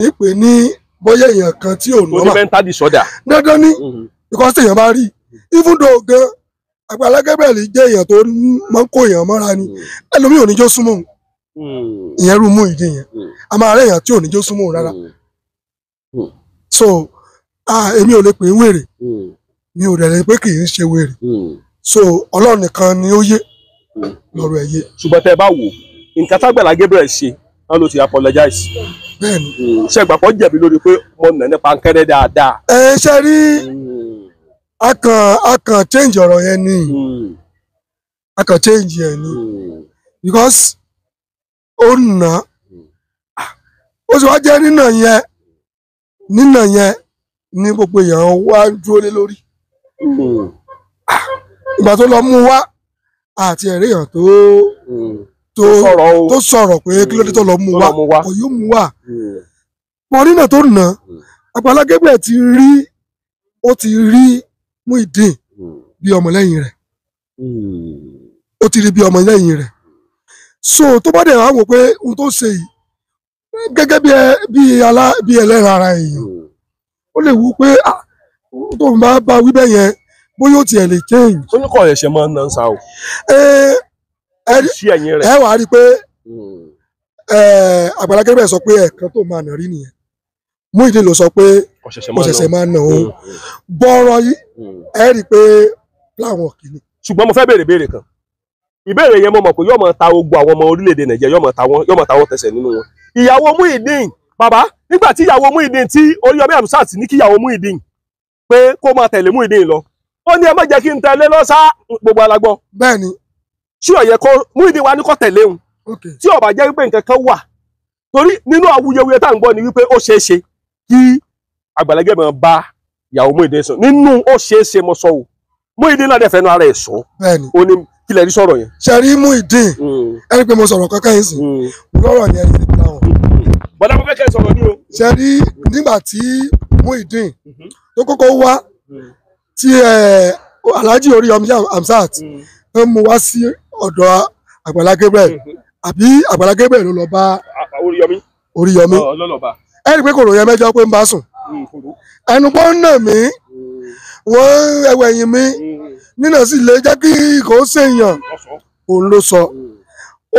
Ní pé ní bóyá èèyàn kan tí ò Tó ní normal. Mental disorder. Dandan ní, because téèyàn bá rí, even though gan Àgbàlá Gabriel jẹ́ èèyàn tó máa ń kó èèyàn mọ́ra ni, ẹlòmíì ò ní jó súnmọ́ òun. Ìyẹn rú Muyideen yẹn, a máa rí èèyàn tí ò ní jó súnmọ́ òun rárá. So èmi ò lè pè é wèrè, mi ò dẹ̀ lè pé kì í ṣe wèrè. So Ọlọ́run nìkan ni ó yé lọ́rọ̀ ẹ̀ yé. Ṣùgbọ́n tẹ́ ẹ bá wò nǹkan tágbàlá Gabriel ṣe náà, ló ti apologize. Bẹ́ẹ̀ ni. Ṣé ìgbà kan jẹ̀bi lórí pé mo nà ní pankẹ́rẹ́ dáadáa? Ẹ ṣe rí, a kàn change ọ̀rọ̀ yẹn ni, a kàn change yẹn ni, because ó nà á, ó sì wá jẹ́ nínà yẹn, nínà yẹn ní gbogbo èèyàn wá dúró lé lórí. Ìgbà tó lọ mú wá àti ẹ̀rí èèyàn tó sọ̀rọ̀ o. Tó sọ̀rọ̀ pé kí ló dé tó lọ mú Tó wá. lọ mú wá. Kò yóò mú wá mọ nínà tó nà. Àgbàlá Gabriel ti rí, ó ti rí Muyideen bí ọmọlẹ́yìn rẹ̀, ó ti rí bí ọmọlẹ́yìn rẹ̀. So tó bá dẹ̀ wá wò pé ohun tó ṣe yìí, gẹ́gẹ́ bí ẹ bí alá bí ẹlẹ́ran ara èèyàn, ó lè wú pé ah, tó ń bá bá wí bẹ́ẹ̀ yẹn, bóyá ó tiẹ̀ lè change. Ó ní kọ́ ẹ̀ṣẹ̀ máa ń nà ń sa o. Ẹ ẹ Sí ẹ̀yìn rẹ̀. Ẹ wàá rí i pé Àgbàlá Gabriel sọ pé ẹ̀ẹ̀kan tó máa nà rí nìyẹn. Muyideen ló sọ pé Ọ̀ṣẹ̀ṣẹ̀ ó máa ń ṣẹ̀ṣẹ̀ nà. máa nà òun bọ́ọ̀rọ̀ yìí. Ẹ rí i pé láwọn kìíní. Ṣùgbọ́n mo fẹ́ béèrè béèrè kan. Ìbéèrè yẹn, mo mọ̀ pé yóò máa ta ogun àwọn ọmọ orílẹ̀-èdè Nàìjíríà, yóò máa ta wọ́n, yóò máa ta wọ́n tẹsẹ̀ nínú wọn. Ìyàwó Muyideen, bàbá, nígbà tí ìyàwó Muyideen, tí Oríyọmí Hamzat ní kí ìyàwó Muyideen pé kó máa tẹ̀lé Muyideen lọ, ó ní ẹ má jẹ́ kí n tẹ̀lé lọ sá, gbogbo alágbọ́. Bẹ́ẹ̀ ni. Tí ó yẹ kó Muyideen wa ní kó tẹ̀lé òun, tí ó bá jẹ́ wípé nǹkan kan wà, torí nínú awuyewuye tá à ń gbọ́ ni wípé ó ṣeé ṣe kí Àgbàlá Gabriel bá ìyàwó Muyideen sùn nínú. Ó ṣeé ṣe, mo sọ o, Muyideen náà dẹ̀ fẹ́nu ara ẹ̀ sọ. Bẹ́ẹ̀ ni. Ó ní kílẹ̀ rí sọ̀rọ̀ yẹn. Ṣe rí Muyideen, ẹ rí i pé mo sọ̀rọ̀ kankan yìí sìn, lọ́rọ̀ yẹn ti láwọn. Bọ́dá, mo fẹ́ kẹ́ ẹ sọ̀rọ̀ ní o. Ṣe rí nígbà tí Muyideen tó kọ́kọ́ wá, tí Alhaji Oríyọmí Hamzat ń mú wá sí ọ̀dọ̀ Àgbàlá Gabriel, àbí Àgbàlá Gabriel ló lọ bá Oríyọmí. Oríyọmí? Ọlọ́lọ́ba. Ẹ rí i pé kò ròyìn mẹ́jọ pé ń bá sùn, ẹnu pọ́n nà mí, wọ́n ẹwẹ̀ yìn mí nínà sì lè jẹ́ kí kò ṣèyàn, òun ló sọ.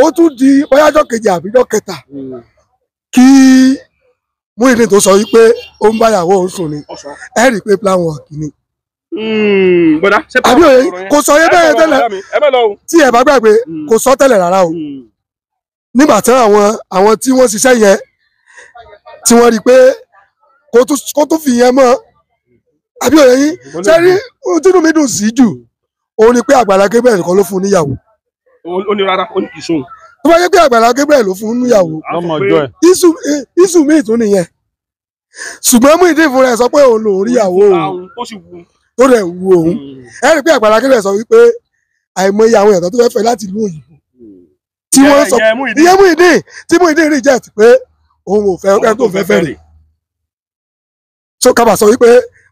Ó tún di bóyájọ́ kejì àbíjọ́ kẹta kí Muyideen tó sọ wípé ó ń báyàwó òun sùn ni. Ẹ rí i pé plan work ni. Bọ́dá, ṣé Àbí òye kò sọ yẹn bẹ́ẹ̀ tẹ́lẹ̀? Ẹ bẹ́ẹ̀ lọ o. Tí ẹ bá gbàgbé, kò sọ tẹ́lẹ̀ rárá o. Nígbà tí àwọn tí wọ́n ṣiṣẹ́ yẹn, tí wọ́n rí i pé kó tún fi yẹn mọ́, àbí òye yín? Ṣé rí ohun tínú mi dùn sí jù, òun ni pé Àgbàlá Gabriel kọ́ ló fún un níyàwó. Ó ní rárá, ó ní kì í sóhun. Tó bá yẹ pé Àgbàlá Gabriel ló fún un níyàwó, Lọ́mọ ọjọ́ ẹ̀. Iṣu míì tún nìyẹn. Ṣùgbọ́n Muyideen fúnra ẹ̀ sọ pé òun lòún ríyàwó òun Ó sì wù. tó rẹ̀ wu òun. Ẹ rí i pé Àgbàlá Gabriel sọ wípé àìmọye àwọn èèyàn tó fẹ́ fẹ́ láti ìlú òyìnbó tí wọ́n sọ ìyẹn Muyideen, tí Muyideen reject pé òun ò fẹ́ ẹ tó fẹ́ fẹ́ rè. So kábà sọ wípé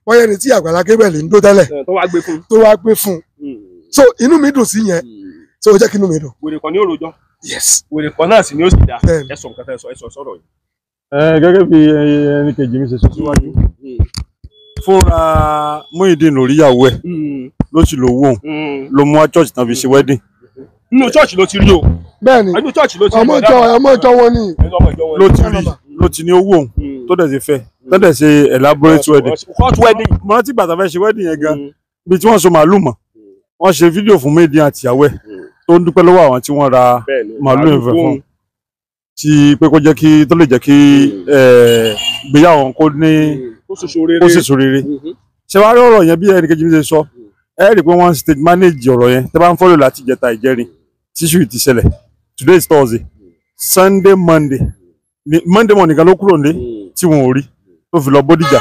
wọ́n yẹn ni tí Àgbàlá Gabriel ń dó tẹ́lẹ̀ Tó wá gbé fún. tó wá gbé fún un. So inú mi dùn sí yẹn, so ó jẹ́ kí inú mi dùn. Wèrè kan ní òròjọ́. Yes. Wèrè kan náà sì ni ó sì dá. Bẹ́ẹ̀ni. Ẹ sọ nǹkan tẹ́ ẹ sọ, ẹ sọ sọ̀rọ̀ yìí. Ẹ gẹ́gẹ́ bí ẹnì kejì mi ṣe sọ síwájú, fúnra Muyideen lórí ìyàwó ẹ̀ ló sì lówó òun ló mú wá church tán fi ṣe wedding. Nínú church ló ti rí o. Bẹ́ẹ̀ ni. Nínú church ló ti rí. Ọmọ ìjọ wọn ni. Ọmọ ìjọ wọn. Ló ti rí, ló ti ní owó òun, tó dẹ̀ ti fẹ́, tó dẹ̀ ṣe elaborate wedding. Court wedding. Mo rántí ìgbà tá fẹ́ ṣe wedding yẹn gan, bí tí wọ́n so màálù mọ̀, wọ́n ṣe fídíò fún Muyideen àtìyàwó ẹ̀ tó ń dúpẹ́ lọ́wọ́ àwọn tí wọ́n ra màálù yẹn fún un, tí pé kó jẹ́ kí tó lè jẹ́ kí ìgbéyàwó wọn kó ní Kó ṣoṣo rere. Kó sì so rere. Ṣé wàá rí ọ̀rọ̀ yẹn, bí ẹnì kejì mi ṣe sọ, ẹ rí i pé wọ́n stage manage ọ̀rọ̀ yẹn. Tẹ́ bá ń follow láti ìjẹta, ìjẹrin tíṣù ti ṣẹlẹ̀, today is Thursday, Sunday, Monday ni, Monday morning nìkan ló kúrò nílé tí wọn ò rí tó fi lọ Bódìjà.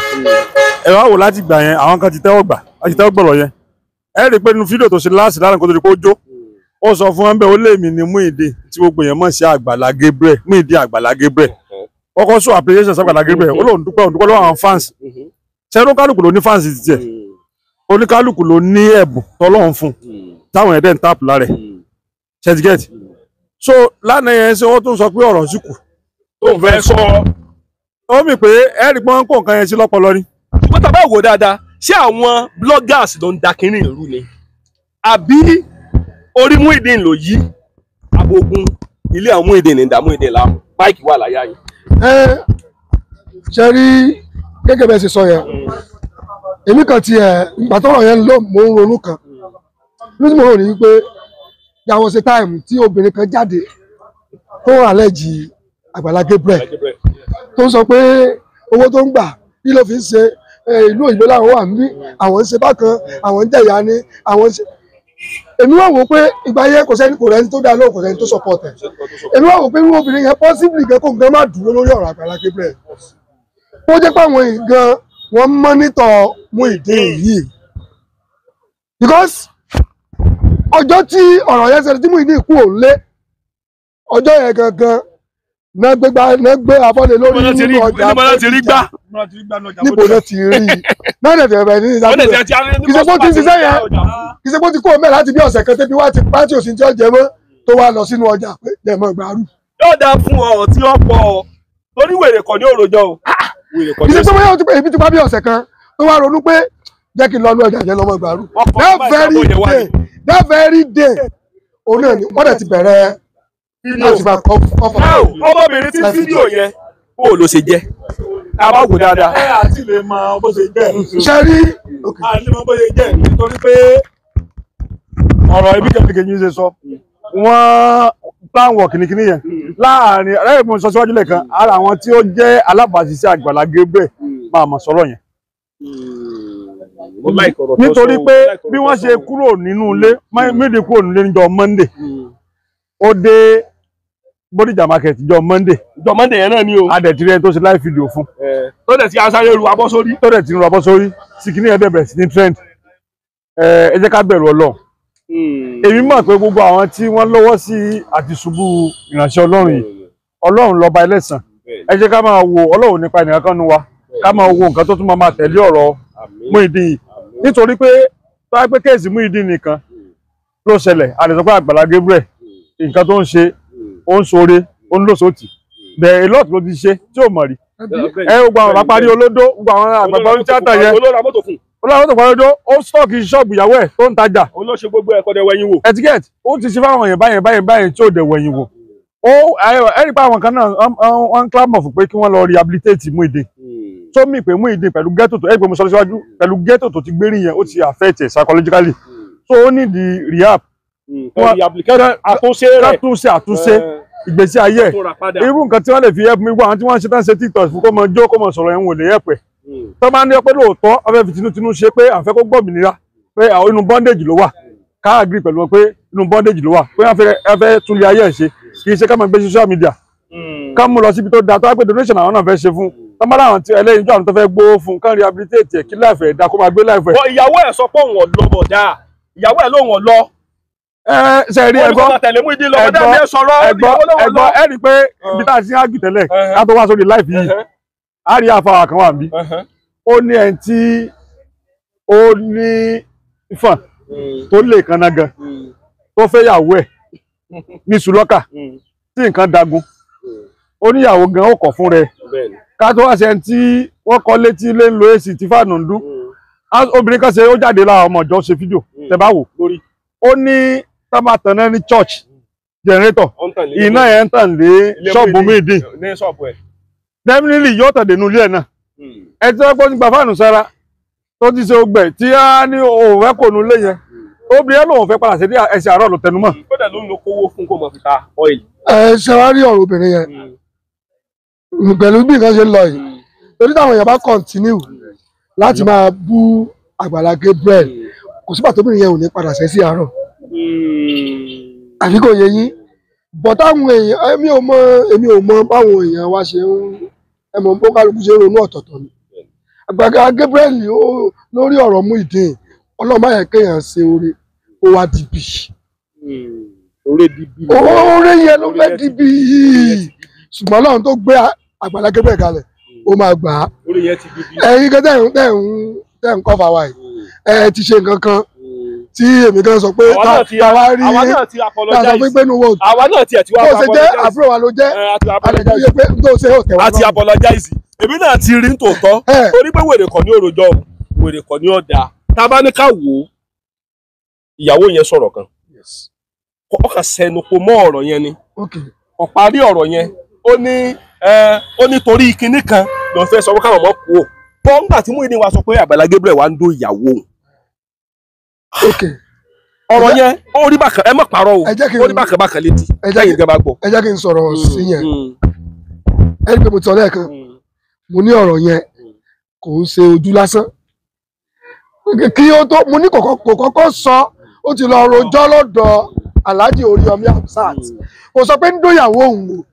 Ẹ wá wò láti gbà yẹn, àwọn kan ti tẹ́wọ́ gbà láti tẹ́wọ́ gbọ̀rọ̀ yẹn. Ẹ rí i pé nínú fídíò tó ṣe láàsì lánàá kó tó di pé ó jó, ó sọ fún wọn bẹ́ẹ̀, ó lé mi ní Muyideen tí gbogbo èèyàn mọ̀ sí Àgbàlá Gabriel, Muyideen Àgbàlá Gabriel. Kọ́kọ́ sọ appreciation sàgbàlá Gabriel, ó lóun dúpẹ́, òun dúpẹ́ lọ́wọ́ àwọn fans. Ṣé oníkálukú ló ní fans tiẹ̀, oníkálukú ló ní ẹ̀bùn tọ́lọ́run fún táwọn ẹ̀dẹ̀ ń tap lára ẹ̀ ṣẹ́tìgẹ́tì. So lánàá yẹn, ṣé wọ́n tún sọ pé ọ̀rọ̀ sì kù Tó ń fẹ́ sọ. Ó mì pé ẹ̀rí pọ́n kó nǹkan yẹn sí lọ́pọlọ ni. Ṣùgbọ́n tá a bá wò dáadáa, ṣé àwọn bloggers ló ń da kínní ìrú ni, àbí orí Muyideen ló yí abogun ilé àwọn Muyideen ní ìdá Muyideen láàmú? Máìkì wà láyà yìí. Ẹ ṣe rí gẹ́gẹ́ bẹ́ẹ̀ ṣe sọ yẹn, èmi kan tiẹ̀ ìgbà tọ́rọ̀ yẹn lọ mò ń ronú kan ní tí mo rò ní wípé there was a time tí obìnrin kan jáde tó ń àlẹ́jì Àgbàlá Gabriel, tó ń sọ pé owó tó ń gbà kí ló fi ń ṣe, ìlú òyìnbó làwọn wà níbí, àwọn ń ṣe bákan, àwọn ń jẹ̀yà ni àwọn ń ṣe. Èmi wá wò pé ìgbà yẹn kò sẹ́ni, kò rẹ́ni tó dá lóhùn, kò sẹ́ni tó support ẹ̀. Èmi wá wò pé irú obìnrin yẹn possibly gan kó nǹkan má dúró lórí ọ̀rọ̀ Àgbàlá Gabriel, ó jẹ́ pé àwọn nǹkan wọ́n monitor Muyideen yìí, because ọjọ́ tí ọ̀rọ̀ yẹn ṣẹlẹ̀ tí Muyideen kú òun lé, ọjọ́ yẹn gangan náà gbé abọ́lé lórí nínú ọjà, níbo náà ti rí náà dẹ̀ bẹ̀rẹ̀ ní ìdájọ́. Kì í ṣe pé ó ti ń ṣiṣẹ́ yẹn, kì í ṣe pé ó ti kó o mẹ́ láti bí ọ̀sẹ̀ kan tẹ́bi wá ti pátí òsì tí ó jẹ mọ́ tó wá lọ sínú ọjà pé jẹ̀mọ́ gbàrú. Yóò dáa fún ọ tí ó pọ̀ ọ torí wèrè kọ́ ní òròjọ́ o. Kì í ṣe pé bóyá ó ti pé ebi ti pa bí ọ̀sẹ̀ kan tó wá ronú pé jẹ́ kí n lọ ní ọjà jẹ́ lọ́mọ gbàrú. That very day òun náà ni wọ́n dẹ̀ ti bẹ̀rẹ̀ láti máa kọ́ fọ́. Ọmọbìnrin tí fídíò yẹn bó ló ṣe jẹ́ a bá wò dáadáa. Ẹ àti lè mọ bó ṣe jẹ́. Ṣe rí a lè mọ bó ṣe jẹ́ nítorí pé ọ̀rọ̀ ibi kẹ́míkẹ́ ṣe sọ wọ́n plan work kìnnìkìnnì yẹn láàrin ẹ̀rọ ìmọ̀ sọ síwájú lẹ́ẹ̀kan, ara àwọn tí ó jẹ́ alábàáṣiṣẹ́ Àgbàlá Gabriel máa mọ̀ sọ̀rọ̀ yẹn. Nítorí pé bí wọ́n ṣe kúrò nínú ilé, Muyideen kúrò nílé níjọ́ Monday, ó dé Bódìjà market jọ Monday. Jọ Monday yẹn náà ni o. Adẹ̀tí rẹ̀ tó ṣe live video fún. Tó dẹ̀ ti asáré ru abọ́ sórí. Tó dẹ̀ ti ru abọ́ sórí, sí kìíní ẹ̀ dẹ̀ bẹ̀rẹ̀ sí ní trend. Ẹ jẹ́ ká bẹ̀rù Ọlọ́run. Èmi mọ̀ pé gbogbo àwọn tí wọ́n lọ́wọ́ sí àti ṣubú ìránṣẹ́ Ọlọ́run yìí, Ọlọ́run lọ́ba ẹlẹ́san. Ẹ jẹ́ ká máa wo Ọlọ́run nípa ẹnìkan kan nu wa, ká máa wo nǹkan tó tún máa tẹ̀lé ọ̀rọ̀ Muyideen yìí. Nítorí pé tó wáá pé kéèsì Muyideen nìkan ló ṣẹlẹ̀, a lè sọ pé Àgbàlá Gabriel nǹkan tó ń ṣe, ó ń ṣoore, ó ń lòsòtì, bẹ́ẹ̀ lot ló ti ṣe tí ò mọ̀ rí. Ẹ gbogbo àwọn bàbá parí olódó, gbogbo àwọn àgbàgbà oní tíátà yẹn, olóra mọ́tò fún, olóra mọ́tò parí olódó, ó stọ́ọ̀kì ṣọ́ọ̀bù ìyàwó ẹ̀ tó ń tajà. Òun ló ṣe gbogbo ẹ̀kọ́ dẹ̀ wẹ̀yìn wò. Etiquette ó ti ṣe fáwọn èèyàn báyẹn báyẹn báyẹn tí ò dẹ̀ wẹ̀yìn wò. Ó ẹ rí pé àwọn kan náà wọ́n ń clamor fún pé kí wọ́n lọ rehabilitate Muyideen. Tó mì pé Muyideen pẹ̀lú ghetto tó ẹ pé mo sọ síwájú pẹ̀lú ghetto tó ti gbérí yẹn, ó ti affect ẹ̀ psychologically. So ó need the rehab. Àtúnṣe rẹ̀, àtúnṣe ìgbésí ayé ẹ̀. Irú nǹkan tí wọ́n lè fi help mi gbọ́ àwọn tí wọ́n ń ṣe tán ṣe TikTok fún kó mọ jó kó mọ sọ̀rọ̀ ẹ̀ ń wò lè help ẹ̀. Tó máa ń ní pé lóòótọ́ wọ́n fẹ́ fi tinútinú ṣe pé à ń fẹ́ kó gbòmìnira pé inú bondage ló wà, ká agree pẹ̀lú wọn pé inú bondage ló wà, pé wọ́n fẹ́ tún lé ayé ẹ̀ ṣe, kì í ṣe ká máa gbé social media ká mú lọ síbi tó dáa, tó wá pé donation àwọn náà fẹ́ ṣe fún tó máa láwọn tí ẹlẹ́yin tó àwọn tó fẹ́ gbówó fún kán rehabilitate ẹ̀ kí láìfẹ̀ dá kó máa gbé láìfẹ̀. Ìyàwó ẹ̀ sọ pé òun ò lọ bọ̀dá, ìyàwó ẹ̀ lóun ò lọ. Ṣe rí ẹgbọ́ ẹgbọ́ ẹ rí pé ibi tá a ti ń ágì tẹ́lẹ̀ ká tó wá sórí láìfì yìí, a rí àfàwà kan wà níbí, ó ní ẹni tí ó ní ìfọ̀n tó lè kanna gan tó fẹ́ yàwó ẹ̀ ní sùlọ́kà tí nǹkan dagun, ó níyàwó gan ó kọ̀ fún rẹ̀, ká tó wá ṣe ẹni tí wọ́n kọ́ létí lé ń lo èsì tí fáànù ń dún. Obìnrin kan ṣe ó jáde lára ọmọ ìjọ ṣe fídíò tẹ bá wò, ó ní tá máa tàn náà ní church generator, iná yẹn ń tàn lé ṣọ́ọ̀bù Muyideen, definitely yóò tàn dénú ilé ẹ̀ náà. Ẹ tí wọ́n gbọ́ nípa fáànù sára tó ti ṣe ogbẹ̀ tí á ní òun fẹ́ kò nu ilé yẹn, obìnrin yẹn lòun fẹ́ padà sí ẹsẹ̀ àárọ̀ ló tẹnu mọ́. Kódà ló ń lo kówó fún kó mọ̀ fi ta ọ́ìlì. Ẹ ṣe wá rí ọ̀rọ̀ obìnrin yẹn pẹ̀lú bí nǹkan ṣe ń lọ yìí, torí táwọn èèyàn bá continue láti máa bú Àgbàlá Gabriel, kò sígbà tóbìnrin yẹn ò ní padà sẹ́ sí àárọ̀, àbí kò yé yín? Bọ̀ táwọn èèyàn, èmi ò mọ báwọn èèyàn wá ṣe ń ẹmọ bó kálukú ṣe ń ronú ọ̀tọ̀ọ̀tọ̀ ni. Àgbàlá Gabriel lórí ọ̀rọ̀ Muyideen, Ọlọ́run má yẹ kéèyàn ṣe oore ó wá dìbì. Oore yẹn ló fẹ́ dìbì yìí, ṣùgbọ́n Ọlọ́run tó gbé Àgbàlá Gabriel kalẹ̀ ó máa gbà á. Ẹ̀yin kan tẹ̀ ń kọ́ fà wá yìí, ẹ ti ṣe nǹkan kan tí èmi kan sọ pé táwa rí tá a sọ pé gbẹ́nu wo àwa náà tiẹ̀ ti wá tó ṣe jẹ́ àbúrò wa ló jẹ́ àlejò yẹ pé tó ṣe ó tẹ̀ wá lọ́wọ́. A ti apologize. Èmi náà ti rí tòótọ́ torí pé wèrè kọ́ ní òròjọ́, wèrè kọ́ ní ọ̀dà. Tá a bá ní ká wò ó, ìyàwó yẹn sọ̀rọ̀ kan, ọkàn sẹnu kò mọ́ ọ̀rọ̀ yẹn ni, kò parí ọ̀rọ̀ yẹn. Ó ní torí kinní kan ló ń fẹ́ sọ pé káwọn ọmọ kú o. Bọ́ ńgbà tí Muyideen wá sọ pé Àgbàlá Gabriel wá ń dó ìyàwó òun, ọ̀rọ̀ yẹn ó rí bákan, ẹ má parọ́ o, ó rí bákan bákan létí lẹ́yìn ìjọba gbọ́. Ẹ jẹ́ kí n sọ̀rọ̀ sí yẹn. Ẹ rí i pé mo ti sọ lẹ́ẹ̀kan, mo ní ọ̀rọ̀ yẹn kò ń ṣe ojú lásán. Kí ó tó, mo ní kò kọ́kọ́ sọ, ó ti lọ rojọ́ lọ́dọ̀ Alhaji Oríyọmí Hamzat. Kò sọ pé ń dóyàwó òun o,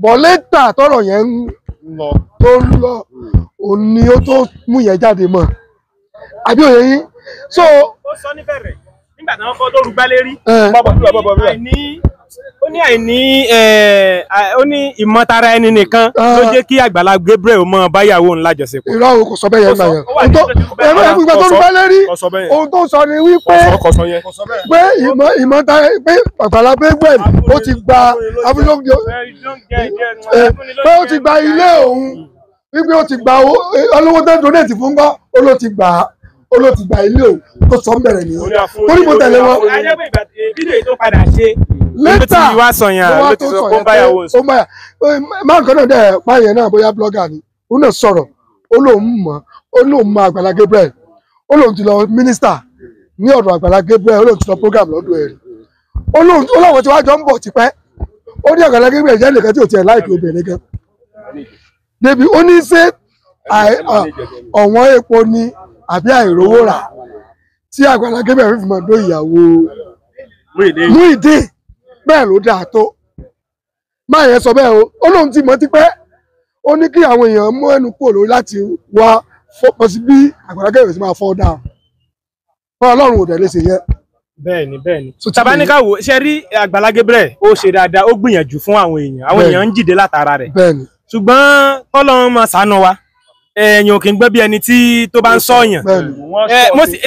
bọ̀ létà tọ́rọ̀ yẹn tó ń lọ, òun ni ó tó mú yẹn jáde mọ́. Àbí òye yín? So ó sọ níbẹ̀rẹ̀ nígbà tí wọ́n kọ́ tó rúgbá lérí. Ó ní àìní ó ní ìmọ̀tara ẹni nìkan ló jẹ́ kí Àgbàlá Gabriel mọ báyàwó ńlá jọ̀sẹ̀pọ̀. Irọ́ o, kò sọ bẹ́ẹ̀ yẹn gbà yẹn. Ẹ̀rọ ìgbà tó rúgbá lérí, ohun tó sọ ni wípé pé ìmọ̀tara pé Àgbàlá Gabriel ó ti gba pé ó ti gba ilé òun, wípé ó ti gba olówó tó ń donate fún gbọ́, ó ló ti gbà á, ó ló ti gba ilé òun tó sọ ń bẹ̀rẹ̀ nìyẹn. Torí mo tẹ̀lé wọn. Lẹ́tà ló wá tó sọ yẹn pé ó máa máa nǹkan náà dẹ̀ páyẹn náà bóyá blogger ni, òun náà sọ̀rọ̀, ó lóun mọ̀, ó lóun mọ Àgbàlá Gabriel, ó lóun ti lọ mínísítà ní ọ̀dọ̀ Àgbàlá Gabriel, ó lóun ti lọ program lọ́dọ̀ ẹ̀ rí, ó lóun ti wá jọ ń bọ̀ tipẹ́. Ó ní Àgbàlá Gabriel jẹ́ nìkan tí ò tiẹ̀ láìpẹ́ obìnrin gan débi ó ní ṣé ọ̀wọ́n epo ni àbí àìrówó rà tí Àgbàlá Gabriel fi máa dó ìyàwó Muyideen. Bẹ́ẹ̀ ló dáa tó máa yẹn sọ bẹ́ẹ̀ o, ó lóun ti mọ̀ tipẹ́. Ó ní kí àwọn èèyàn mú ẹnu kúrò lórí láti wá fọpọ̀ sí bí Àgbàlá Gabriel ti máa fọ́ dáa fún Ọlọ́run ò dẹ̀ lè ṣe yẹn. Bẹ́ẹ̀ni bẹ́ẹ̀ni, tàbá ní ká wò ṣe rí Àgbàlá Gabriel ó ṣe dáadáa, ó gbìyànjú fún àwọn èèyàn, àwọn èèyàn ń jìde látara rẹ̀. Ṣùgbọ́n Ọlọ́run máa ṣàánú wa, èèyàn kì í gbọ́ bí ẹni tí tó bá ń sọ̀yàn.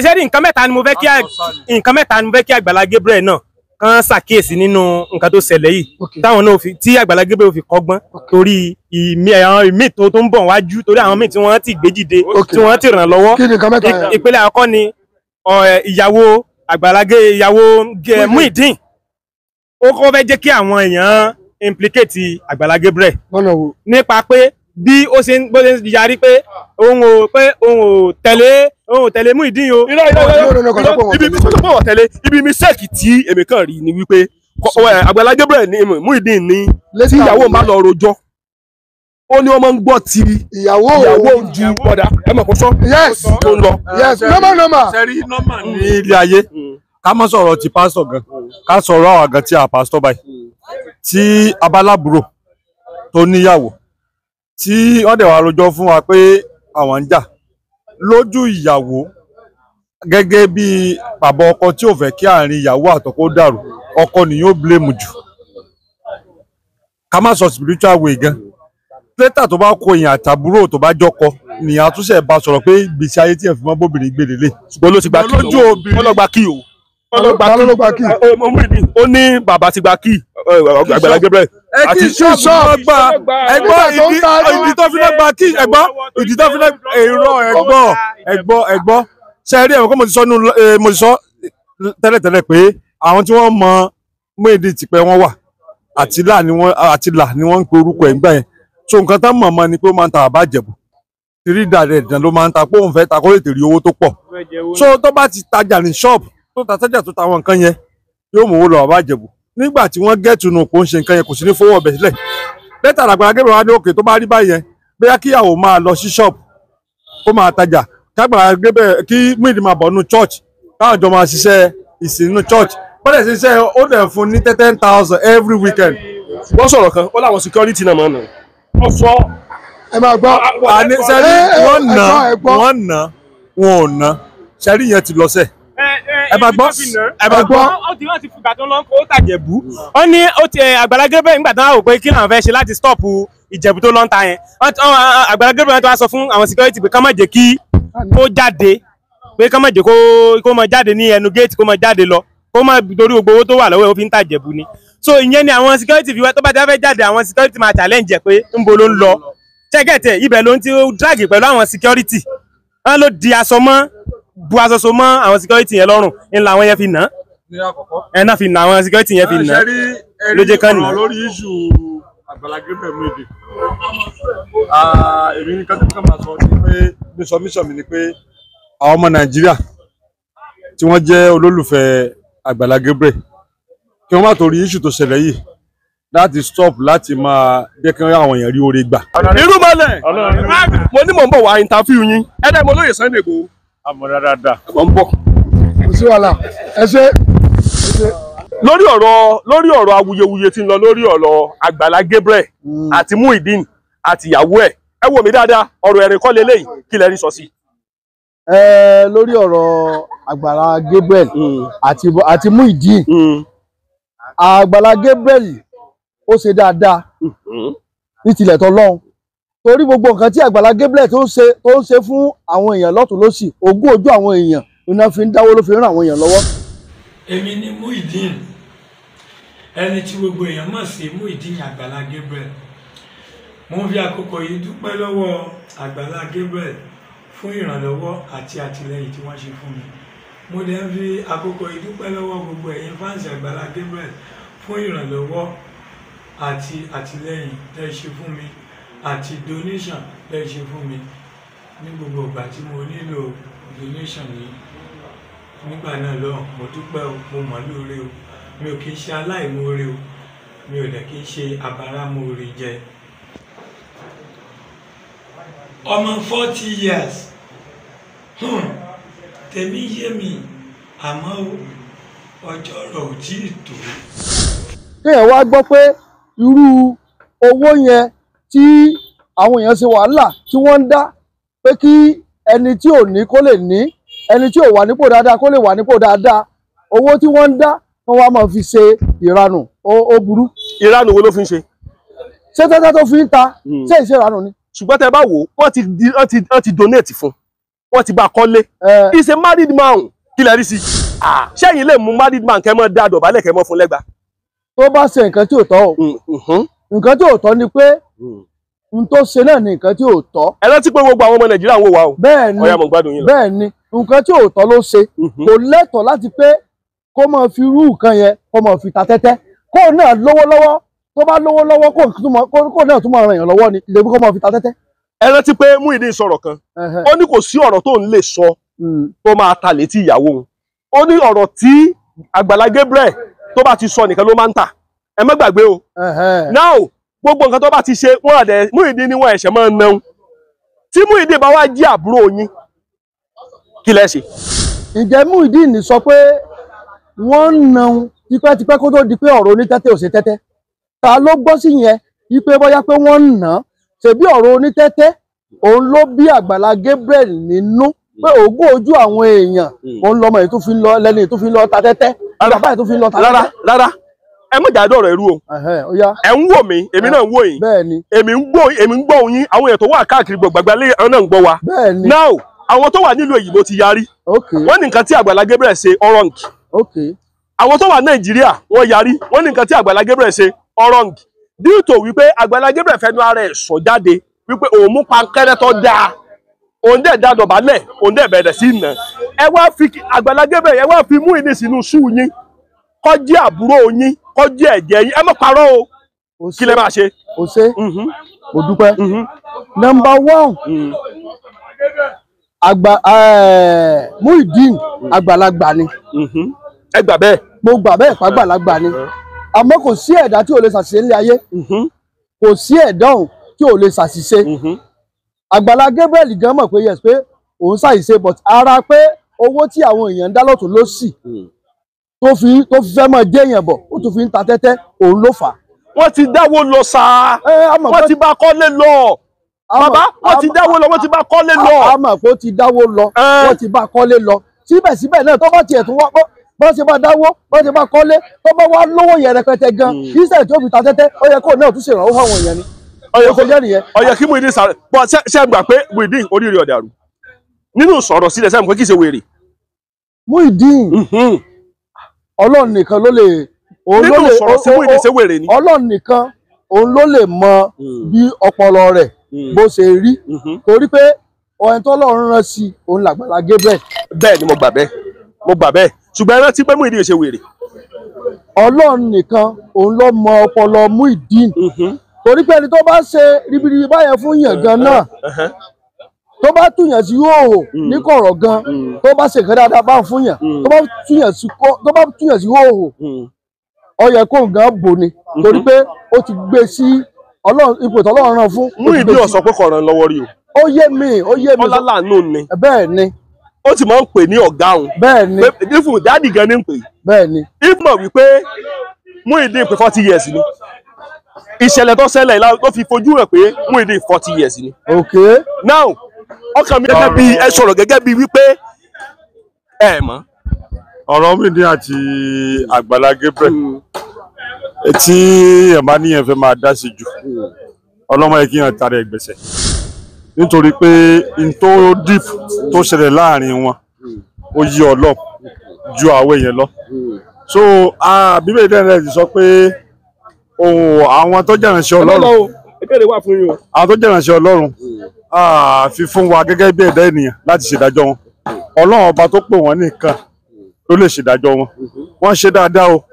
Ṣe rí nǹkan mẹ́ta ni mo fẹ́ kí nǹkan mẹ́ta ni mo fẹ́ kí Àgbàlá Gabriel náà kàn ṣàkíyèsí nínú nǹkan tó ṣẹlẹ̀ yìí, táwọn náà tí Àgbàlá Gabriel fi kọ́gbọ́n torí àwọn ìmí tó ń bọ̀ wájú, torí àwọn míì tí wọ́n ti gbé jìde tí wọ́n ti ràn lọ́wọ́. Ìpele àkọ́kọ́ ni ìyàwó Àgbàlá ìyàwó Muyideen, ó kọ́ fẹ́ jẹ́ kí àwọn èèyàn implicate Àgbàlá Gabriel nípa pé bí ó ṣe ń yarí pé òun ò tẹ̀lé Muyideen o. Ibi mi sọ pé wọ́n tẹ̀lé, ibi mistake tí èmi kàn rí ni wípé Àgbàlá Gabriel ní Muyideen ní tí ìyàwó máa lọ rojọ́, ó ní wọ́n máa ń gbọ́ ti ìyàwó ju ọ̀dà ẹ mọ̀ kó sọ tó ń lọ. Yes, normal normal. Sẹ́rí normal ní ilé ayé, ká má sọ̀rọ̀ ti pásítọ̀ gan, ká sọ̀rọ̀ àwọn àgàn tí a pásítọ̀ báyìí, tí abalábùrò tó níyàwó tí wọ́n dẹ̀ wá rojọ́ fún wa pé àwọn ń jà lójú ìyàwó gẹ́gẹ́ bí bàbá ọkọ tí ò fẹ́ kí àárín ìyàwó àtọkọ dàrú, ọkọ ni yóò blame jù. Ká má sọ spiritual way gan, lẹ́tà tó bá kó èèyàn àtàbúrò tó bá jọkọ nìyàn àtúnṣe bá sọ̀rọ̀ pé gbèsè ayé tí ẹ̀ fi mọ́ bóbìnrin gbèrè lé. Ṣùgbọ́n ló ti gba kí o, ló gba kí o, ó ní bàbá ti gba kí Àgbàlá Gabriel àti ṣọ́ọ̀bù gba ẹ̀gbọ́n ìdí tó fi náà gba kí ẹ̀gbọ́n ìdí tó fi náà èrò ẹ̀gbọ́n ẹ̀gbọ́n ẹ̀gbọ́n ṣe rí ẹ̀wọ̀n kọ́ mo ti sọ mo ti sọ tẹ́lẹ̀tẹ́lẹ̀ pé àwọn tí wọ́n mọ Muyideen tipẹ́ wọ́n wà àti là ni wọ́n ń pe orúkọ ẹ̀ ń gbà yẹn. So nǹkan tá mọ̀ mọ́ ni pé ó máa ń ta àbá Ìjẹ̀bú tìrí dàrẹ̀ dàn ló máa ń ta pé òun fẹ́ ta kó lè tèrè owó tó pọ̀. So tó bá ti tajà ní ṣọ́ọ̀bù tó ta tajà tó ta àwọn nǹkan yẹn yóò mú owó lọ àbá Ìjẹ̀bú. Nígbà tí wọ́n gẹ̀ẹ́tù nù kó ń ṣe nǹkan yẹn kò sí ní fowó ọbẹ̀ sílẹ̀. Lẹ́tà Àgbàlá Gabriel wá ní òkè tó bá rí báyẹn bóyá kíyàwó máa lọ sí ṣọ́ọ̀bù kó máa tajà, kágbàlá Gabriel kí Muyideen máa bọ̀ nínú church káwọn jọ máa ṣiṣẹ́ ìsìn nínú church. Bọ́dẹ̀ ṣiṣẹ́ ó dẹ̀ fún ní 10,000 every weekend. Wọ́n sọ̀rọ̀ kan ó láwọn security náà máa ń nà. Wọ́n sọ. Ẹ máa gbọ́. Àní sẹ́rí wọ́n nà wọ́n nà wọn ò nà sẹ́rí yẹn ti lọ sẹ́ẹ̀. Ẹ bá gbọ́, ẹ bá gbọ́. Ó ti wọ́n ti fìgbà tó ń lọ kó tàjẹ̀bú. Ó ní ó ti Àgbàlá Gabriel nígbà tó ń wò pé kí làwọn fẹ́ ṣe láti stop Ìjẹ̀bú tó lọ ń ta yẹn. Àgbàlá Gabriel tó wá sọ fún àwọn security pé ká má jẹ́ kí kó jáde, pé ká má jẹ́ kó má jáde ní ẹnu géètì, kó má jáde lọ, kó má torí gbogbo owó tó wà lọ́wọ́ ẹ̀ ó fi ń tàjẹ̀bú ni. So ìyẹn ni àwọn security fi wá tó bá ti fẹ́ jáde, àwọn security máa challenge ẹ̀ pé ńbo ló ń lọ. Ṣẹ́gẹ̀tẹ̀ ibẹ̀ ló ń ti drag pẹ̀lú àwọn security. Wọ́n ló di aṣọ mọ́, bu aṣọ so mọ́ àwọn security yẹn lọ́rùn, ńlá àwọn yẹn fi nà. Ẹ náà fi nà, àwọn security yẹn fi nà. Ló jẹ́ kán nà. Lórí issue Àgbàlá Gabriel Muyideen, èmi ní kátó kàn máa sọ ni pé ní submission mi ni pé àwọn ọmọ Nàìjíríà tí wọ́n jẹ́ olólùfẹ́ Àgbàlá Gabriel kí wọ́n má torí issue tó ṣẹlẹ̀ yìí láti stop láti máa jẹ́ kí àwọn èèyàn rí oore gbà. Irúnmọlẹ̀, mo ní mò ń bọ̀ wá interview yín, ẹ̀dẹ̀ mo lóye Sunday Igboho. Àmọ́ dáadáa. Mo ń bọ̀. Kò sí wàhálà, ẹ ṣe. Lórí ọ̀rọ̀ awuyewuye tí ń lọ lórí ọ̀rọ̀ Àgbàlá Gabriel àti Muyideen àti ìyàwó ẹ̀, ẹ wò mí dáadáa, ọ̀rọ̀ ẹ̀rín kọ́ leléyìí, kí lẹ rí sọ sí. Lórí ọ̀rọ̀ Àgbàlá Gabriel àti Muyideen, Àgbàlá Gabriel ó ṣe dáadáa ní tilẹ̀ tọ́lọ́run, torí gbogbo nǹkan tí Àgbàlá Gabriel tó ń ṣe fún àwọn èèyàn lọ́tùn lósì, ogún ojú àwọn èèyàn iná fi ń dáwó ló fi ń ràn àwọn èèyàn lọ́wọ́. Èmi ni Muyideen, ẹni tí gbogbo èèyàn mọ̀ sí Muyideen Àgbàlá Gabriel. Mo ń fi àkókò yìí dúpẹ́ lọ́wọ́ Àgbàlá Gabriel fún ìrànlọ́wọ́ àti àtìlẹ́yìn tí wọ́n ṣe fún mi. Mo dẹ̀ ń fi àkókò yìí dúpẹ́ lọ́wọ́ gbogbo ẹ̀yin fáǹsì Àgbàlá Gabriel fún ìrànlọ́wọ́ àti àtìlẹ́yìn tẹ́ ṣe fún mi àti donation tẹ́ ṣe fún mi ní gbogbo ìgbà tí mo nílò donation yìí. Nígbà náà lọ́hùn, mo dúpẹ́ o, mo mọ̀ lóore o, mi ò kì í ṣe aláìmoore o, mi ò dẹ̀ kì í ṣe abáramóore jẹ. Ọmọ 40 years, tèmi yé mi, àmọ́ ọjọ́ rọ̀ ò tí ì tó. Kéèyàn wá gbọ́ pé irú owó yẹn tí àwọn èèyàn ṣe wàhálà tí wọ́n ń dá pé kí ẹni tí ò ní kó lè ní, ẹni tí ò wà nípò dáadáa kó lè wà nípò dáadáa, owó tí wọ́n ń dá wọ́n wá máa fi ṣe ìranù, ó burú. Ìranù wo ló fi ń ṣe? Ṣé tẹ́tẹ́ tó fi ń ta ṣé ìṣe ìranù ni? Ṣùgbọ́n tẹ́ bá wò ó, wọ́n ti donate fún, wọ́n ti bá a kọ́lé. He's a married man, kí lẹ rí sí? Ṣẹ́yìn lè mú married man kẹ́ mọ́ dá dọ̀bálẹ̀ kẹ́ mọ́ fún lẹ́gba? Tó bá ṣe nǹkan tí ò tọ́ o, nǹkan tí ò tọ́ ni pé n tó ṣe náà ni nǹkan tí ò tọ́. Ẹ rántí pé gbogbo àwọn ọmọ Nàìjíríà ń wò wá o. Bẹ́ẹ̀ ni, ọ̀yá mo gbádùn yín lọ. Bẹ́ẹ̀ ni, nǹkan tí ò tọ́ ló ṣe. Kò lẹ́tọ̀ọ́ láti pé kó máa fi irú nǹkan yẹn kó máa fi ta tẹ́tẹ́. Kó náà lówó lọ́wọ́, tó bá lówó lọ́wọ́ kó náà tún máa ràn yàn lọ́wọ́ ni, ìdèbí kó máa fi ta tẹ́tẹ́. Ẹ rántí pé Muyideen sọ̀rọ̀ kan, ó ní kò sí ọ̀rọ̀ tó ń lè sọ tó máa ta létí ìyàwó òun. Ó ní ọ̀rọ̀ tí Àgbàlá Gabriel tó bá ti sọ nìkan ló máa ń tà. Ẹ má gbàgbé o. Now gbogbo nǹkan tó bá ti ṣe wọ́n àdẹ Muyideen ni wọ́n ẹ̀ṣẹ̀ máa ń náà. Tí Muyideen bá wá jí àbúrò yín, kí lẹ ṣe? Ǹjẹ́ Muyideen sọ pé wọ́n ń náà tipẹ́tipẹ́ kó tó di pé ọ̀rọ̀ onítẹ́tẹ́ ò ṣe tẹ́tẹ́? Ta ló gbọ́ sí yẹn wípé bóyá pé wọ́n ń ná, ṣebí ọ̀rọ̀ onítẹ́tẹ́ òun ló bí Àgbàlá Gabriel nínú pé ògùn ojú àwọn èèyàn òun lọmọ èyí tó fi ń lọ lẹ́ni èyí tó fi ń lọ ta tẹ́tẹ́, bàbá èyí tó fi ń lọ ta tẹ́tẹ́. Rárá rárá, ẹ má jà dọ̀rọ̀ ẹrú o. Ẹ ń wò mí, èmi náà ń wò yín, èmi ń gbọ́ yín, àwọn èèyàn tó wà káàkiri gbọ̀gbàgbà lé àwọn náà ń gbọ́ wa. Now àwọn tó wà nílùú òyìnbó ti yarí, wọ́n ní nǹkan tí Àgbàlá Gabriel ṣe wrong. Àwọn tó wà Nàìjíríà wọ́n yarí, wọ́n ní nǹkan tí Àgbàlá Gabriel ṣe wrong. Due to wípé Àgbàlá Gabriel fẹnu ara ẹ̀ sọ jáde wípé òun mú pankẹ́rẹ́ tó dáa, òun dẹ̀ dá dọ̀bálẹ̀, òun dẹ̀ bẹ̀rẹ̀ sí nà. Ẹ wá fi Àgbàlá Gabriel, ẹ wá fi Muyideen sínú ṣú yín, kó jẹ́ àbúrò yín, kó jẹ́ ẹ̀jẹ̀ yín, ẹ má parọ́ o, kí lẹ máa ṣe? O ṣe, mo dúpẹ́. Number one, Muyideen àgbàlagbà ni. Ẹ gbà bẹ́ẹ̀. Mo gbà bẹ́ẹ̀ pàgbàlagbà ni. Àmọ́ kò sí ẹ̀dá tí ò lè ṣàṣìṣe nílé ayé. Kò sí ẹ̀dá ọ̀hún tí ò lè ṣàṣìṣe. Àgbàlá Gabriel gan mọ̀ pé yes pé òun ṣàṣìṣe, but ara pé owó tí àwọn èèyàn ń dá lọ́tún lósì tó fi fẹ́ mọ̀ jẹ́ èèyàn bọ̀, ó tún fi ń ta tẹ́tẹ́, òun ló fà á. Wọ́n ti dáwó lọ sáá, wọ́n ti bá kọ́lé lọ. Bàbá, wọ́n ti dáwó lọ, wọ́n ti bá kọ́lé lọ. A mọ̀ pé ó ti dáwó lọ, wọ́n ti bá kọ́lé lọ. Síbẹ̀síbẹ̀ náà tó bá tiẹ̀ tún wá bọ́n ṣe bá dáwó, bọ́n ṣe bá kọ́lé, tó bá wá lówó yẹn rẹpẹtẹ gan, iṣẹ́ tí ó fi ta tẹ́tẹ́, ó yẹ kó náà tún ṣèrànwọ́ fáwọn èèyàn ni. Ó yẹ kí Muyideen sáré bọ́ ṣe gbà pé Muyideen oríire ọ̀dàrú nínú sọ̀rọ̀ sílẹ̀ sẹ́mi pé kì í ṣe wèrè. Muyideen Ọlọ́run nìkan ló lè nínú sọ̀rọ̀ sí Muyideen ṣe wèrè ni. Ọlọ́run nìkan òun ló lè mọ bí ọpọlọ rẹ̀ bó ṣe rí, torí pé ọ̀hún tọ́lọ́run rán sí òun l'Àgbàlá Gabriel. Bẹ́ẹ̀ ni, mo gbà bẹ́ẹ̀, mo gbà bẹ́ẹ̀, ṣùgbọ́n ẹ rántí pé Muyideen ṣe wèrè. Ọlọ́run nìkan òun ló mọ ọpọlọ Muyideen, torí pé ẹni tó bá ṣe ribiribi báyẹn fún yàn gan náà, tó bá túyàn sí hòhò ní kọ̀rọ̀ gan, tó bá ṣe nǹkan dáadáa bá ń fún yàn, tó bá túyàn sí hòhò, ó yẹ kó nǹkan bò ni, torí pé ó ti gbé sí Ọlọ́run ipò tọ́lọ́run rán fún. Muyideen ó sọ pé kò ràn lọ́wọ́ rí o. Ó yé mi, ó yé mi. Ọlá láàánú ni. Bẹ́ẹ̀ ni. Ó sì máa ń pè ní ọ̀gá òun. Bẹ́ẹ̀ ni. Pé daddy gan ni ń pè. Bẹ́ẹ̀ ni. Ìmọ̀ wípé Muyideen pé 40 years ni. Ìṣẹ̀lẹ̀ tó ṣẹlẹ̀ ló fi fojú hàn pé Muyideen 40 years ni. Ok. Now, ọkàn mi gẹ́gẹ́ bí ẹ sọ̀rọ̀ gẹ́gẹ́ bí wípé ẹ mọ̀. Ọ̀rọ̀ Muyideen àti Àgbàlá Gabriel tí ẹ̀ bá níyẹn fẹ́ máa dá sí jù, ọlọ́mọ yẹ kí yẹn tara ẹ̀ gbèsè, nítorí pé n tó deep tó ṣẹlẹ̀ láàrin wọn, ó yí ọlọ́ ju àwọn èèyàn lọ. So Bíbélì dẹ́rẹ́ ti sọ pé ohun àwọn tó jẹ́ ìránṣẹ́ Ọlọ́run, ìbéèrè wà fún yín o. Àwọn tó jẹ́ ìránṣẹ́ Ọlọ́run fi fún wa gẹ́gẹ́ bí ẹ̀dá ènìyàn láti ṣèdájọ́ wọn. Ọlọ́run ọba tó pè wọ́n nìkan ló lè ṣèdájọ́ wọn. Wọ́n ṣe dáadáa o,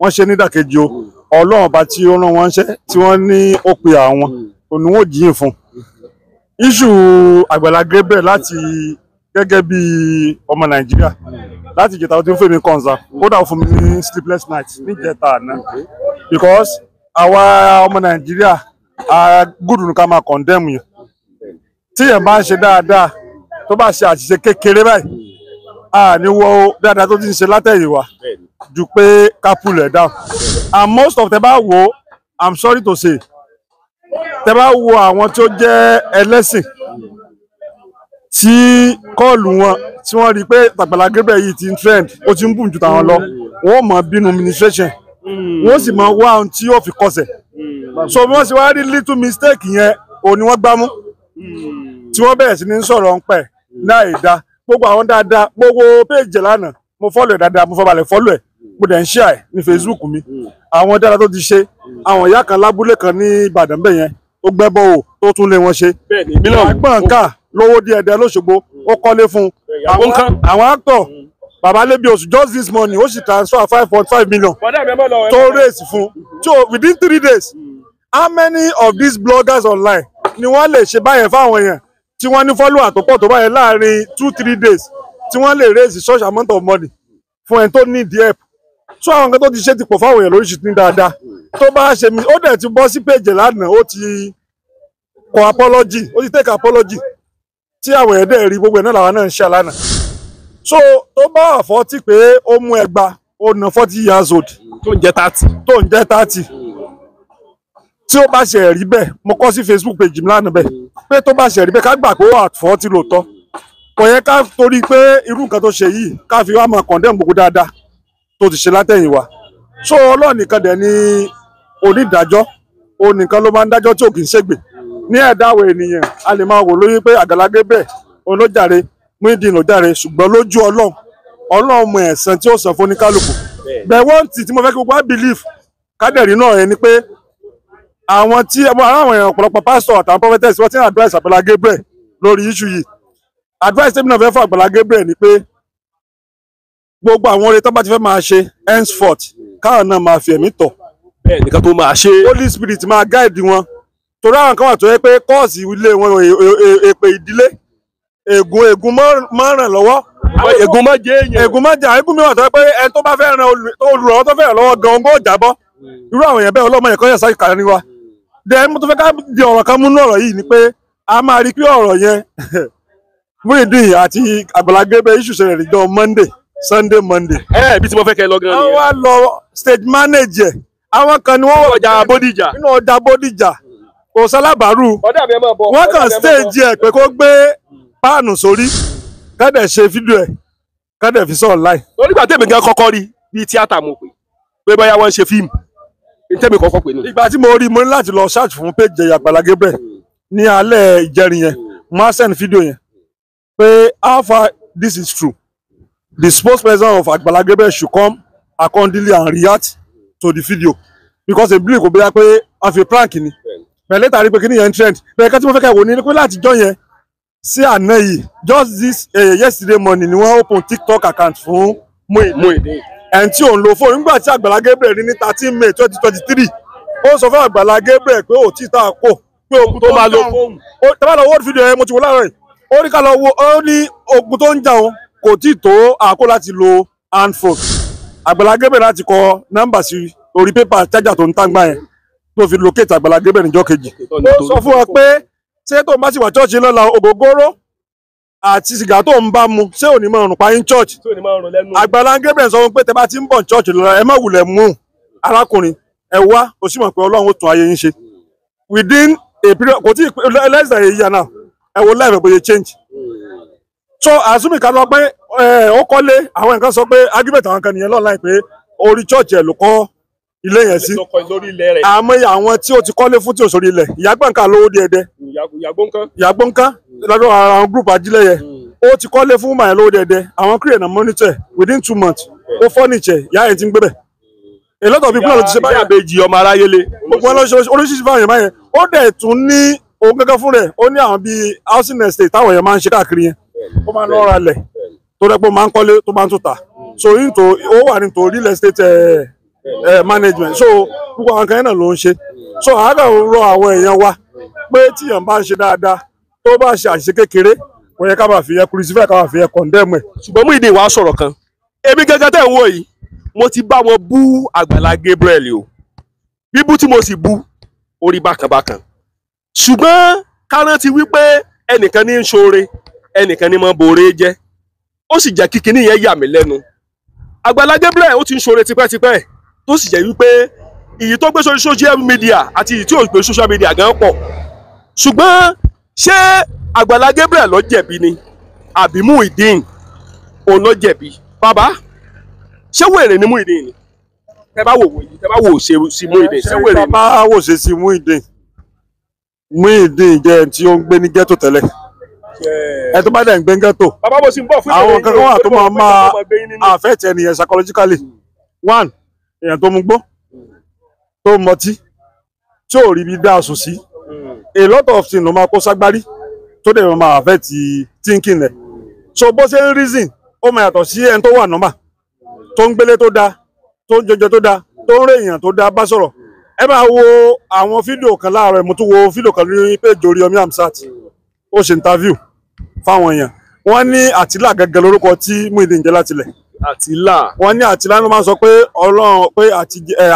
wọ́n ṣe nídàkejì o, Ọlọ́run ọba tí ó rán wọn ṣẹ́ tí wọ́n ní ó pe àwọn òní wọn ò jíyìn fún. Issue Àgbàlá Gabriel, láti gẹ́gẹ́ bí ọmọ Nàìjíríà, láti ìjẹta ó ti ń fún mi concern, kódà ó fún mi ní sleepless night níjẹta àná, because àwa ọmọ Nàìjíríà a gùdù ní ká máa condemn yẹn. Tí yẹn bá ń ṣe dáadáa, tó bá ṣe àṣìṣe kékeré báyìí, a ní wo dáadáa tó ti ń ṣe látẹ̀yìnwá ju pé ká pull ẹ̀ down. And most of tẹ bá wo, I'm sorry to say, tẹ bá wo àwọn tí ó jẹ́ ẹlẹ́sìn tí call wọn, tí wọ́n rí i pé Àgbàlá Gabriel yìí ti ń trend, ó ti ń bùn ju tàwọn lọ, wọ́n mọ̀ bínú administration, wọ́n sì mọ̀ wá ohun tí yóò fi kọsẹ̀. So bí wọ́n sì wá rí little mistake yẹn, òun ni wọ́n gbámú tí wọ́n bẹ̀rẹ̀ sí ní sọ̀rọ̀ ń pẹ̀ náà ìdá gbogbo àwọn dáadáa. Gbogbo péèjì lánàá, mo follow ẹ̀ dáadáa, mo fọbalẹ̀ follow ẹ̀, mo dẹ̀ ń share ẹ̀ ní Facebook mi. Àwọn dáadáa tó ti ṣe, àwọn ìyá kan lábúlé kan ní Ìbàdàn bẹ́ẹ̀ yẹn, ó gbẹ́bọ̀ o, tó tún lé wọn ṣe. Bẹ́ẹ̀ni, mílíọ̀nù. Àgbọ̀nká lówó díẹ̀ díẹ̀ lóṣogbo, ó kọ́lé fún un. Àwọn actor, bàbá lébi oṣù, just this morning ó sì transfer 5.5 million Bọ̀dá mi, ẹ mọ̀ lọ. tó raise fún so within 3 days. How many of these bloggers online ni wọ́n lè ṣe báyẹn fáwọn èèyàn tí wọ́n ní follower tó pọ̀ tó báyẹn láàrin 2-3 days, tí wọ́n lè raise such amount of money fún ẹni tó need help? So àwọn nǹkan tó ti ṣe ti pọ̀ fáwọn èèyàn lóríṣiríṣi ní dáadáa tó bá ṣe mí. Ó dẹ̀ ti bọ́ sí page lánàá, ó ti kọ apology, ó ti take apology tí àwọn èèyàn dẹ̀ rí. Gbogbo ẹ̀ náà làwọn náà ń ṣe lánàá. So tó bá wà 40 pé ó mú ẹgba, ó na 40 years old tó ń jẹ́ 30. Tó ń jẹ́ 30, tí ó bá ṣe rí bẹ́ẹ̀, mo kọ sí Facebook page mi lánàá bẹ́ẹ̀ pé tó bá ṣe rí bẹ́ẹ̀, ká gbà pé ó wà 40 lóòótọ́, kò yẹ ká torí pé irú nǹkan tó ṣe yìí ká fi wá máa condemn gbogbo dáadáa tó ti ṣe látẹ̀yìnwá. So Ọlọ́run nìkan dẹ̀ ni onídàájọ́, òun nìkan ló máa ń dájọ́ tí ò kì í ṣègbè ní ẹ̀dá. Àwọn ènìyàn a lè máa wò lóyún pé Àgbàlá Gabriel òun ló jàre, Muyideen ló jàre, ṣùgbọ́n lójú Ọlọ́run, Ọlọ́run mọ ẹ̀san tí ó san fún oníkálukú. Bẹ́ẹ̀ wọ́n ti tí mo fẹ́ kí gbogbo wa believe kádẹ̀rí náà yẹn ni pé àwọn tí àwọn èèyàn, ọ̀pọ̀lọpọ̀ pásítọ̀ àtàwọn prophetess, wọ́n ti ń advice Àgbàlá Gabriel lórí issue yìí. Advice tèmi náà fẹ́ fún Àgbàlá Gabriel ni pé gbogbo àwọn oore tó bá ti fẹ́ máa ṣe henceforth, káwọn náà máa fi ẹ̀mí tọ̀. Bẹ́ẹ̀ nìkan tó máa ṣe. Holy Spirit máa guide wọn, torí àwọn kan wà tó yẹ pé curse ilé wọn, èpè ìdílé, ègún máa ràn lọ́wọ́. Ègún má jẹ́ èèyàn. Ègún má jẹ́. Ègún mi wà tó yẹ pé ẹni tó bá fẹ́ ran olùrànlọ́wọ́, tó fẹ́ ràn lọ́wọ́ gan-an, ó jábọ́. Irú àwọn èèyàn bẹ́ẹ̀, ọlọ́mọ yẹn kọ́ yẹ sáyé kàrí wa. Then mo tó fẹ́ ká di ọ̀rọ̀ kan mú nínú ọ̀rọ̀ yìí ni pé a máa rí pé ọ̀rọ̀ yẹn, Muyideen àti Àgbàlá Gabriel issue ṣẹlẹ̀ níjọ́ Monday, Sunday, Monday. Ẹ ibi tí mo fẹ́ kẹ́ lọ gan Wọ́n nìyẹn. wá lọ stage manager, àwọn kan ni wọ́n wọ̀ Ọjà Bódìjà. Nínú ọjà Bódìjà, kò sálábàárù. Bọ̀dá mi, ẹ máa bọ̀. Wọ́n kàn stage ẹ̀ pé kó gbé páànù sórí, kádẹ̀ ṣe fídíò ẹ̀, kádẹ̀ fi sọ online. Onígbà tèmi gan kọ́kọ́ rí bíi tíátà, mo pè pé bóyá wọ́n ń ṣe fíìmù tèmi kọ́kọ́ pè nù. Ìgbà tí mo rí, mo ní láti lọ search fún page Àgbàlá Gabriel ní alẹ́ ìjẹrin yẹn. Mo á send fídíò yẹn pé how far this is true, the spokesperson of Àgbàlá Gabriel should come accordingly and react to the video, because they believe kò bóyá pé wọ́n fi prank ni. Bẹ́ẹ̀ later rí pé kí nìyẹn trend. Bẹ́ẹ̀ ká tí mo fẹ́ kẹ́ wò ní pé látijọ́ yẹn sí àná yìí, just this yesterday morning ni wọ́n open TikTok account fún Muyideen. Ẹni tí òun lo fóònù nígbà tí Àgbàlá Gabriel ní 13 May 2023, ó sọ fún Àgbàlá Gabriel pé ó tí tá a kò pé ogun tó máa lo fóònù. Tẹ́ bá lọ wọ́ọ̀dù fídíò yẹn mo ti wò láàárọ̀ yìí, ó ní ká lọ wo, ó ní ogun tó ń jà òun kò tí tó àkó láti lo handphone. Àgbàlá Gabriel láti kọ nọ́mbà sí orí pépà chájà tó ń tàgbà yẹn tó fi locate Àgbàlá Gabriel níjọ́ kejì. Ó sọ fún wa pé ṣé tó ń bá sì wà church lọ́la, ògógóró àti sìgá tó ń bá mu ṣé ò ní máa rùn pa yín church. Àgbàlá Gabriel sọ fún pé tẹ bá ti ń bọ̀ church lọ́la, ẹ má wulẹ̀ mú arákùnrin ẹ wá, ó sì mọ̀ pé Ọlọ́run ó tún ayé yín ṣe. Within a period kò tí ì less than a year now, ẹ wo life bóyá change. So àsúnmì ká lọ pé ó kọ́lé, àwọn nǹkan sọ pé argument àwọn kan nìyẹn lọ́la pé orí church ẹ̀ ló kọ́ ilé yẹn sí. Àmọ́ àwọn tí ó ti kọ́lé fún tí ò sórí ilẹ̀, Ìyá Gbọ̀ǹkà lówó díẹ̀ dẹ́, Ìyá Gbọ̀ǹkà lọ́dọ̀ ara àwọn group ajílẹ̀ yẹn, ó ti kọ́lé fún màá lówó díẹ̀ dẹ́, àwọn create na monitor within 2 months, ó furniture ìyá yẹn ti ń gbé bẹ̀. A lot of people náà ló ti ṣe báyẹn. Ìyá àbèjì ọmọ aráyé le. Gbogbo wọn lọ ṣe oríṣiríṣi báyẹn báyẹn. Ó dẹ̀ tún ní òun gẹ́gẹ́ fún rẹ̀, ó ní àwọn bíi housing estate táwọn èèyàn máa ń ṣe káàkiri yẹn, ó máa ń lọ ra lẹ̀ tó dẹ́ pé ó máa ń kọ́lé tó máa ń tún tà. So into ó wà ní to real estate management. So gbogbo àwọn kan yẹn náà ló ń ṣe. So àádọ́ ń rọ àwọn èèyàn wa pé tíyàn bá ń ṣe dáadáa, tó bá ṣe àṣìṣe kékeré, kò yẹ ká máa fi yẹ crucify, ká máa fi yẹ condemn ẹ̀. Ṣùgbọ́n Muyideen wàá sọ̀rọ̀ kan, èmi gẹ́gẹ́ tẹ̀ ń wò yìí, mo ti bá wọn bú Àgbàlá Gabriel o, bíbú tí mo sì bú orí bákanbákan. Ṣùgbọ́n ká rántí wípé ẹnìkan ní ń ṣoore, ẹnìkan ní mọ́ boore jẹ́, ó sì jẹ́ kíkiní yẹn yà mí lẹ́nu. Àgbàlá Gabriel ó ti ń ṣoore tipẹ́tipẹ́, tó sì jẹ́ wípé ìyí tó gbé sórí social media àti ìyí tí ò gbé social media gan pọ̀. Ṣùgbọ́n ṣé Àgbàlá Gabriel ló jẹ̀bi ni àbí Muyideen òun ló jẹ̀bi? Bàbá, ṣé wèrè ni Muyideen ni? Tẹ bá wò wòye, tẹ bá wò ṣe sí Muyideen, ṣé wèrè ni? Bá wò ṣe sí Muyideen, Muyideen jẹ́ ẹni tí ó ń gbé ní ghetto tẹ́lẹ̀. Ẹ tó bá dẹ̀ ń gbé ní ghetto, bàbá mo sì ń bọ̀ fún àwọn kankan wà tó máa máa affect ẹnìyẹn psychologically. One, èèyàn tó mu gbó, tó mọtí, tí ò rí ibi dá sùn sí, a lot of things ló máa kó ságbárí tó dẹ̀ máa affect thinking rẹ̀. So bó ṣe ń reason, ó máa yàtọ̀ sí ẹni tó wà normal, tó ń gbélé tó dáa, tó ń jọjọ tó dáa, tó ń rí èèyàn tó dáa bá sọ̀rọ̀. Ẹ máa wo àwọn fídíò kan láàárọ̀, mo tún wo fídíò kan ní péjì Oríyọmí Hamzat, ó ṣe interview fáwọn èèyàn. Wọ́n ní Àtìlá gẹ́gẹ́ lórúkọ tí Muyideen jẹ́ látilẹ̀. Àtìlá. Wọ́n ní Àtìlá ló máa ń sọ pé Ọlọ́run pé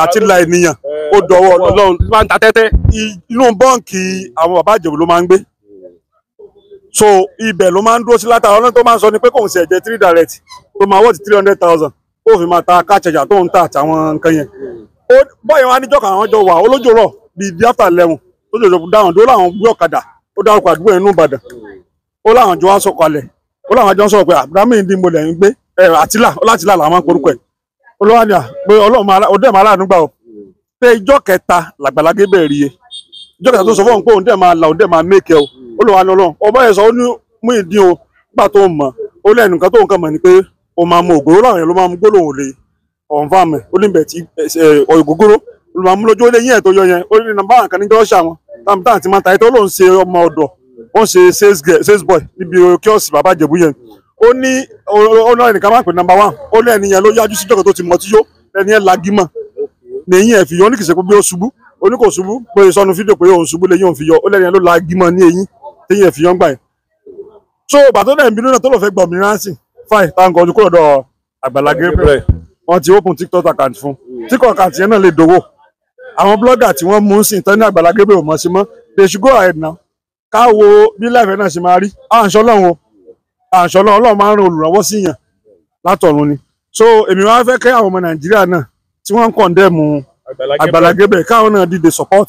Àtìlá ènìyàn ó dọwọ́ Ọlọ́run máa ń ta tẹ́tẹ́. Inú bọ́ǹkì àwọn bàbá Ìjẹ̀bú ló máa ń gbé. So ibẹ̀ ló máa ń dúró sí látara. Ọlọ́run tó máa ń sọ ni pé kò ń ṣe ẹ̀jẹ̀ 3 direct tó máa wọ́ọ̀tì 300,000 ó fi máa ta káàtsẹ̀jà tó ń ta àtàwọn nǹkan yẹn. Bọ́ọ̀yìn wa níjọ́ kan àwọn jọ wà olójó rọ̀ bíi di after 11 tó jòjò dáhùn dúró láwọn gbé ọ̀kadà, ó dárúkọ àdúgbò yẹn ní Ìbàdàn. Ó láwọn jọ wá sọ̀kalẹ̀, ó láwọn jọ ń sọ̀rọ̀ pé Abrahamu ní mo lẹ̀ ń gbé Àtìlá, ó látìlá làwọn máa ń porúkọ ẹ̀. Olúwa ni à pé Ọlọ́run ọdẹ máa láàánú gbà ó pé ìjọ́ kẹta làgbàlá Gabriel rí e, ìjọ́ kẹta tó sọ fóun pé òun dẹ̀ máa là, òun dẹ̀ máa mékè o. Olúwa ni Ọlọ́run ọba yẹn sọ, ó ní Muyideen o, nígbà tó ń mọ̀ ó lẹ́nu nǹkan tó ń kàn mọ̀ ni pé ó máa mu ògóró, láwọn yẹn ló máa mu gbólóhùn lè ọ̀nfàmù ẹ̀, ó ní bẹ̀ tí ògógóró ló máa mú lójú, ó lé yín ẹ̀ tó yọ yẹn, ó ní nàmbá kan ní jọ́ṣà wọn táwọn ti máa ta ẹ̀ tó lóun ṣe ọmọ ọ̀dọ̀, ó ń ṣe sales boy níbi kíọ̀sì bàbá Ìjẹ̀bú yẹn. Ó ní ó náà ẹnìkan máa ń pè nọ́mbà 1, ó ní ẹnìyẹn ló yájú síjọ́ kan tó ti mọ̀ tí yó, ẹni yẹn lagímọ̀ lẹ́yìn ẹ̀ fi yọ, ó ní kìí ṣe pé bí ó ṣubú, ó ní kò ṣubú, pé sọnù fídíò pé òun ṣubú lẹ́yìn òun fi yọ, ó lẹ́yìn ló lagímọ̀ ní eyín lẹ́yìn ẹ̀ fi yọ ń gbà yẹn. So bàtọ́ náà ń bínú náà tó lọ fẹ́ gbọ̀ mìíràn sí fine, táwọn kan ojú kúrò lọ́dọ̀ Àgbàlá Gabriel, wọ́n ti open TikTok account fún, TikTok account yẹn náà lè dòwò. Àwọn blogger tí wọ́n mú sí tán ní Àgbàlá Gabriel ò mọ̀ sí mọ́, they should go ahead now, ká wo bí láìfẹ́ náà ṣe máa rí. Àǹṣọ́ lọ́hùn o, àǹṣọ́ lọ́hùn, Ọlọ́run máa ń ran olùrànwọ́ sí yàn látọ̀run ni. So èmi wá fẹ́ kẹ́ àwọn ọmọ Nàìjíríà náà tí wọ́n ń condemn Àgbàlá Gabriel káwọn náà dìde support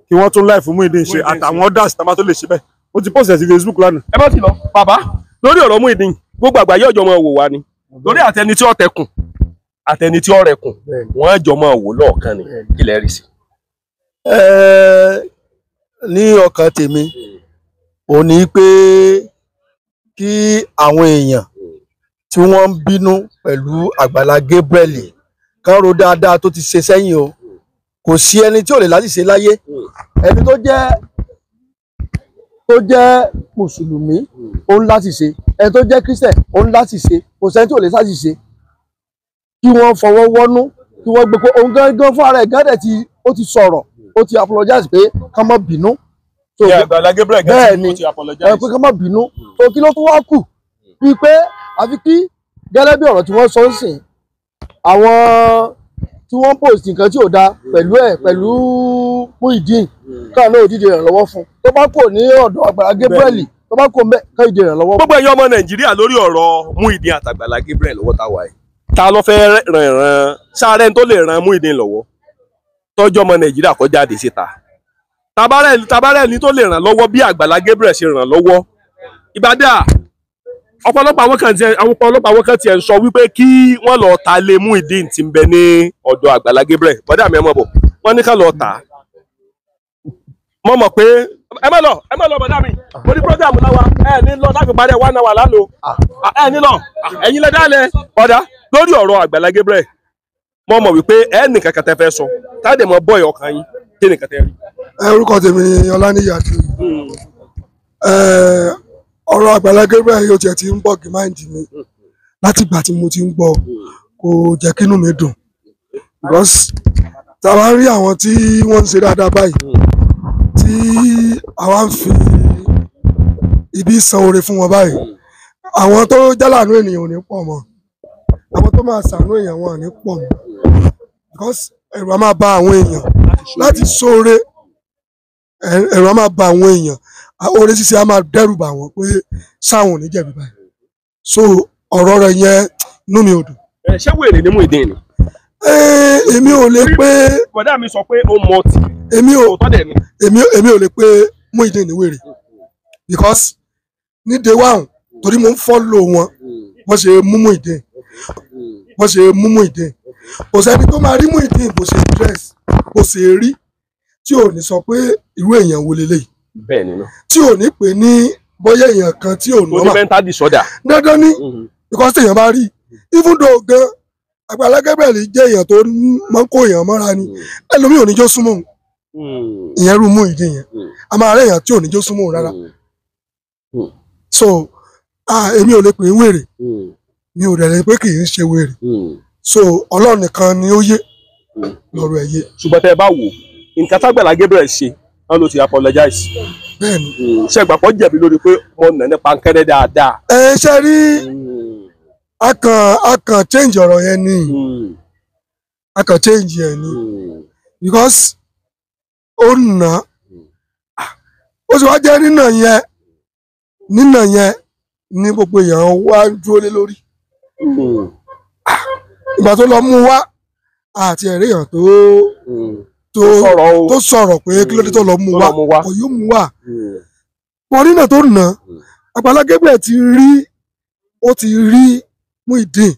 kí wọ́n tún láìfún Muyideen ṣe àtàwọn others tá a bá tó lè ṣe bẹ́ẹ̀. Mo ti post ẹ̀ sí Facebook lánàá. Ẹ bá ti lọ bàbá lórí ọ̀rọ̀ Muyideen, gbogbo àgbáyé ọjọ́ máa wò wá ni, lórí àtẹni tí ó tẹkùn àtẹni tí ó rẹkùn, wọ́n jọ máa wò lọ́ọ̀kan ni. Kí lẹ rí sí. Ní ọkàn tèmi ò ní pé kí àwọn èèyàn tí wọ́n ń bínú pẹ̀lú Àgbàlá Gabriel kán ro dáadáa tó ti ṣe sẹ́yìn o. Kò sí ẹni tí ò lè láti ṣe láyé. Ẹni tó jẹ́ mùsùlùmí ó ń láti ṣe, ẹni tó jẹ́ kírísítẹ̀ ó ń láti ṣe, kò sẹ́ni tí ò lè sáti ṣe. Kí wọ́n fọwọ́ wọ́nú, kí wọ́n gbé pé òun gángan fún ara ẹ̀ gán dẹ̀ ti ó ti sọ̀rọ̀, ó ti apologize pé ká má bínú. Bẹ́ẹ̀ ni, pé ká má bínú. So kí ló tún wá kù? Bíi pé àfi kí gẹ́lẹ́ bí ọ̀rọ̀ tí wọ́n sọ ń sìn, àwọn tí wọ́n post nǹkan tí ò da pẹ̀lú ẹ̀ pẹ̀lú Muyideen káà náà òdìdí ìrànlọ́wọ́ fún tó bá kò ní ọ̀dọ̀ Àgbàlá Gabriel tó bá kò mẹ́ ká ìdí ìrànlọ́wọ́. Gbogbo ẹ̀yin ọmọ Nàìjíríà lórí ọ̀rọ̀ Muyideen àtàgbàlá Gabriel lọ́wọ́ tá a wà yìí, ta ló fẹ́ ràn sáré tó lè ran Muyideen lọ́wọ́ tọ́jú ọmọ Nàìjíríà kó jáde síta? Tabarẹ́ ni tó lè ràn lọ́wọ́ bí Àgbàlá Gabriel ṣe ràn lọ́wọ́. Ìbádà ọ̀pọ̀lọpọ̀ àwọn kan tiẹ̀ ń sọ wípé kí wọ́n lọ ta lé Muyideen tí ń bẹ ní ọ̀dọ̀ Àgbàlá Gabriel. Bọ́dà mi ẹ mọ̀ bọ̀, wọ́n ní ká lọ tà á. Mo mọ̀ pé ẹ má lọ bọ́dà mi, mo ní program láwa, ẹ ní lọ láti parí ẹ 1 hour lálọ́, ẹ ní lọ, ẹ̀yin lẹ dálẹ̀. Bọ́dà lórí ọ̀rọ̀ Àgbàlá Gabriel, mo mọ̀ wípé ẹ ní kankan tẹ fẹ́ sọ, táde mọ bọ́ ọkàn yín, kí ni kankan tẹ rí. Ẹ orúkọ tèmi ni Ọláníyì Adéoyè. Ọ̀rọ̀ Àgbàlá Gabriel yóò tiẹ̀ ti ń bọ̀ gímáìndì mi láti ìgbà tí mo ti ń gbọ́, kò jẹ́ kínú mi dùn, because tá a bá ń rí àwọn tí wọ́n ń ṣe dáadáa báyìí tí àwa ń fi ibi san oore fún wọn báyìí, àwọn tó jálàánú ènìyàn ò ní pọ̀ mọ́, àwọn tó máa ṣàánú èèyàn wọn ò ní pọ̀ mọ́, because ẹ̀rù á máa bà àwọn èèyàn láti ṣoore, ẹ̀rù á máa bà àwọn èèyàn, oore ṣíṣe á máa dẹ́rù bà wọ́n pé sáwọn ò ní jẹ̀bi báyìí. So ọ̀rọ̀ rẹ̀ yẹn inú mi ò dùn. Ṣé wèrè ni Muyideen ni? Èmi ò lè pé. Bọ̀dá mi sọ pé ó mọ ọtí. Èmi ò lè pé Muyideen ní wèrè, because ní day one torí mo ń follow wọn bó ṣe mú Muyideen, bó ṣe mú Muyideen, kò sẹ́ni tó máa rí Muyideen bó ṣe dress bó ṣe rí tí ò ní sọ pé irú èèyàn wo leléyìí. Bẹ́ẹ̀ ni náà. Tí ò ní pè ní bóyá èèyàn kan tí ò nọ́mà. Ó ní mental disorder. Dandan ni, because èèyàn bá rí, even though gan Àgbàlá Gabriel jẹ́ èèyàn tó máa ń kó èèyàn mọ́ra ni, ẹlòmíì ò ní jó súnmọ́ òun, ìyẹn rú Muyideen yẹn, a máa rí èèyàn tí ò ní jó súnmọ́ òun rárá. So èmi ò lè pè é wèrè, mi ò dẹ̀ lè pé kì í ṣe wèrè. So Ọlọ́run nìkan ni ó yé lọ́rọ̀ ẹ̀ yé. Ṣùgbọ́n tẹ́ ẹ bá wò nǹkan tágbàlá Gabriel ṣe, wọ́n ló ti apologize. Bẹ́ẹ̀ni. Ṣé ìgbàpọ̀ jẹ̀bi lórí pé wọ́n nà ní pankẹ́rẹ́ dáadáa? Ẹ ṣe rí, a kàn change ọ̀rọ̀ yẹn ni, a kàn change yẹn ni, because ó nà ó sì wá jẹ́ nínà yẹn ní gbogbo èèyàn wá dúró lé lórí. Ìgbà tó lọ mú wá àti ẹ̀rí èèyàn tó sọ̀rọ̀ pé kí ló dé tó lọ mú wá, kò yóò mú wá. Wọn nínà tó nà, Àgbàlá Gabriel ti rí, ó ti rí Muyideen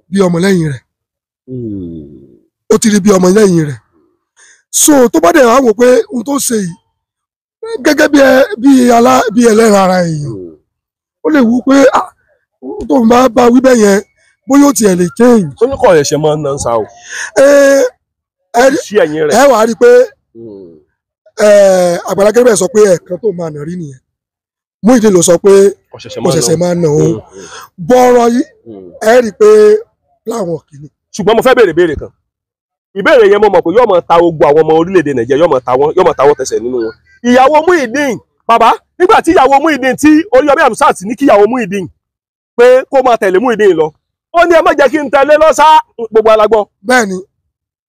bí ọmọlẹ́yìn rẹ̀, ó ti rí bí ọmọlẹ́yìn rẹ̀. So tó bá dẹ̀ wá wò pé ohun tó ṣe yìí gẹ́gẹ́ bí ẹlẹ́ran ara èèyàn, ó lè wú pé tó ń bá wí bẹ́ẹ̀ yẹn bóyá ó tiẹ̀ lè change. Ó ní kọ́ ẹ̀ṣẹ̀ máa ń ná sa o. Ẹ wàá rí i pé Àgbàlá Gabriel sọ pé ẹ̀ẹ̀kan tó máa nà rí nìyẹn, Muyideen ló sọ pé ó ṣẹ̀ṣẹ̀ máa nà òun bọ́ọ̀rọ̀ yìí, ẹ rí i pé láwọn kìíní. Ṣùgbọ́n mo fẹ́ béèrè béèrè kan, ìbéèrè yẹn mo mọ̀ pé yóò máa ta gbogbo àwọn ọmọ orílẹ̀-èdè Nàìjíríà, yóò máa ta wọ́n tẹsẹ̀ nínú wọn. Ìyàwó Muyideen, bàbá, nígbà tí ìyàwó Muyideen tí Oríyọmí Hamzat ní kí ìyàwó Muyideen pé kó máa tẹ̀lé Muyideen lọ, ó ní ẹ má jẹ́ kí n tẹ̀lé lọ sá, gbogbo alágbọ́. Bẹ́ẹ̀ni.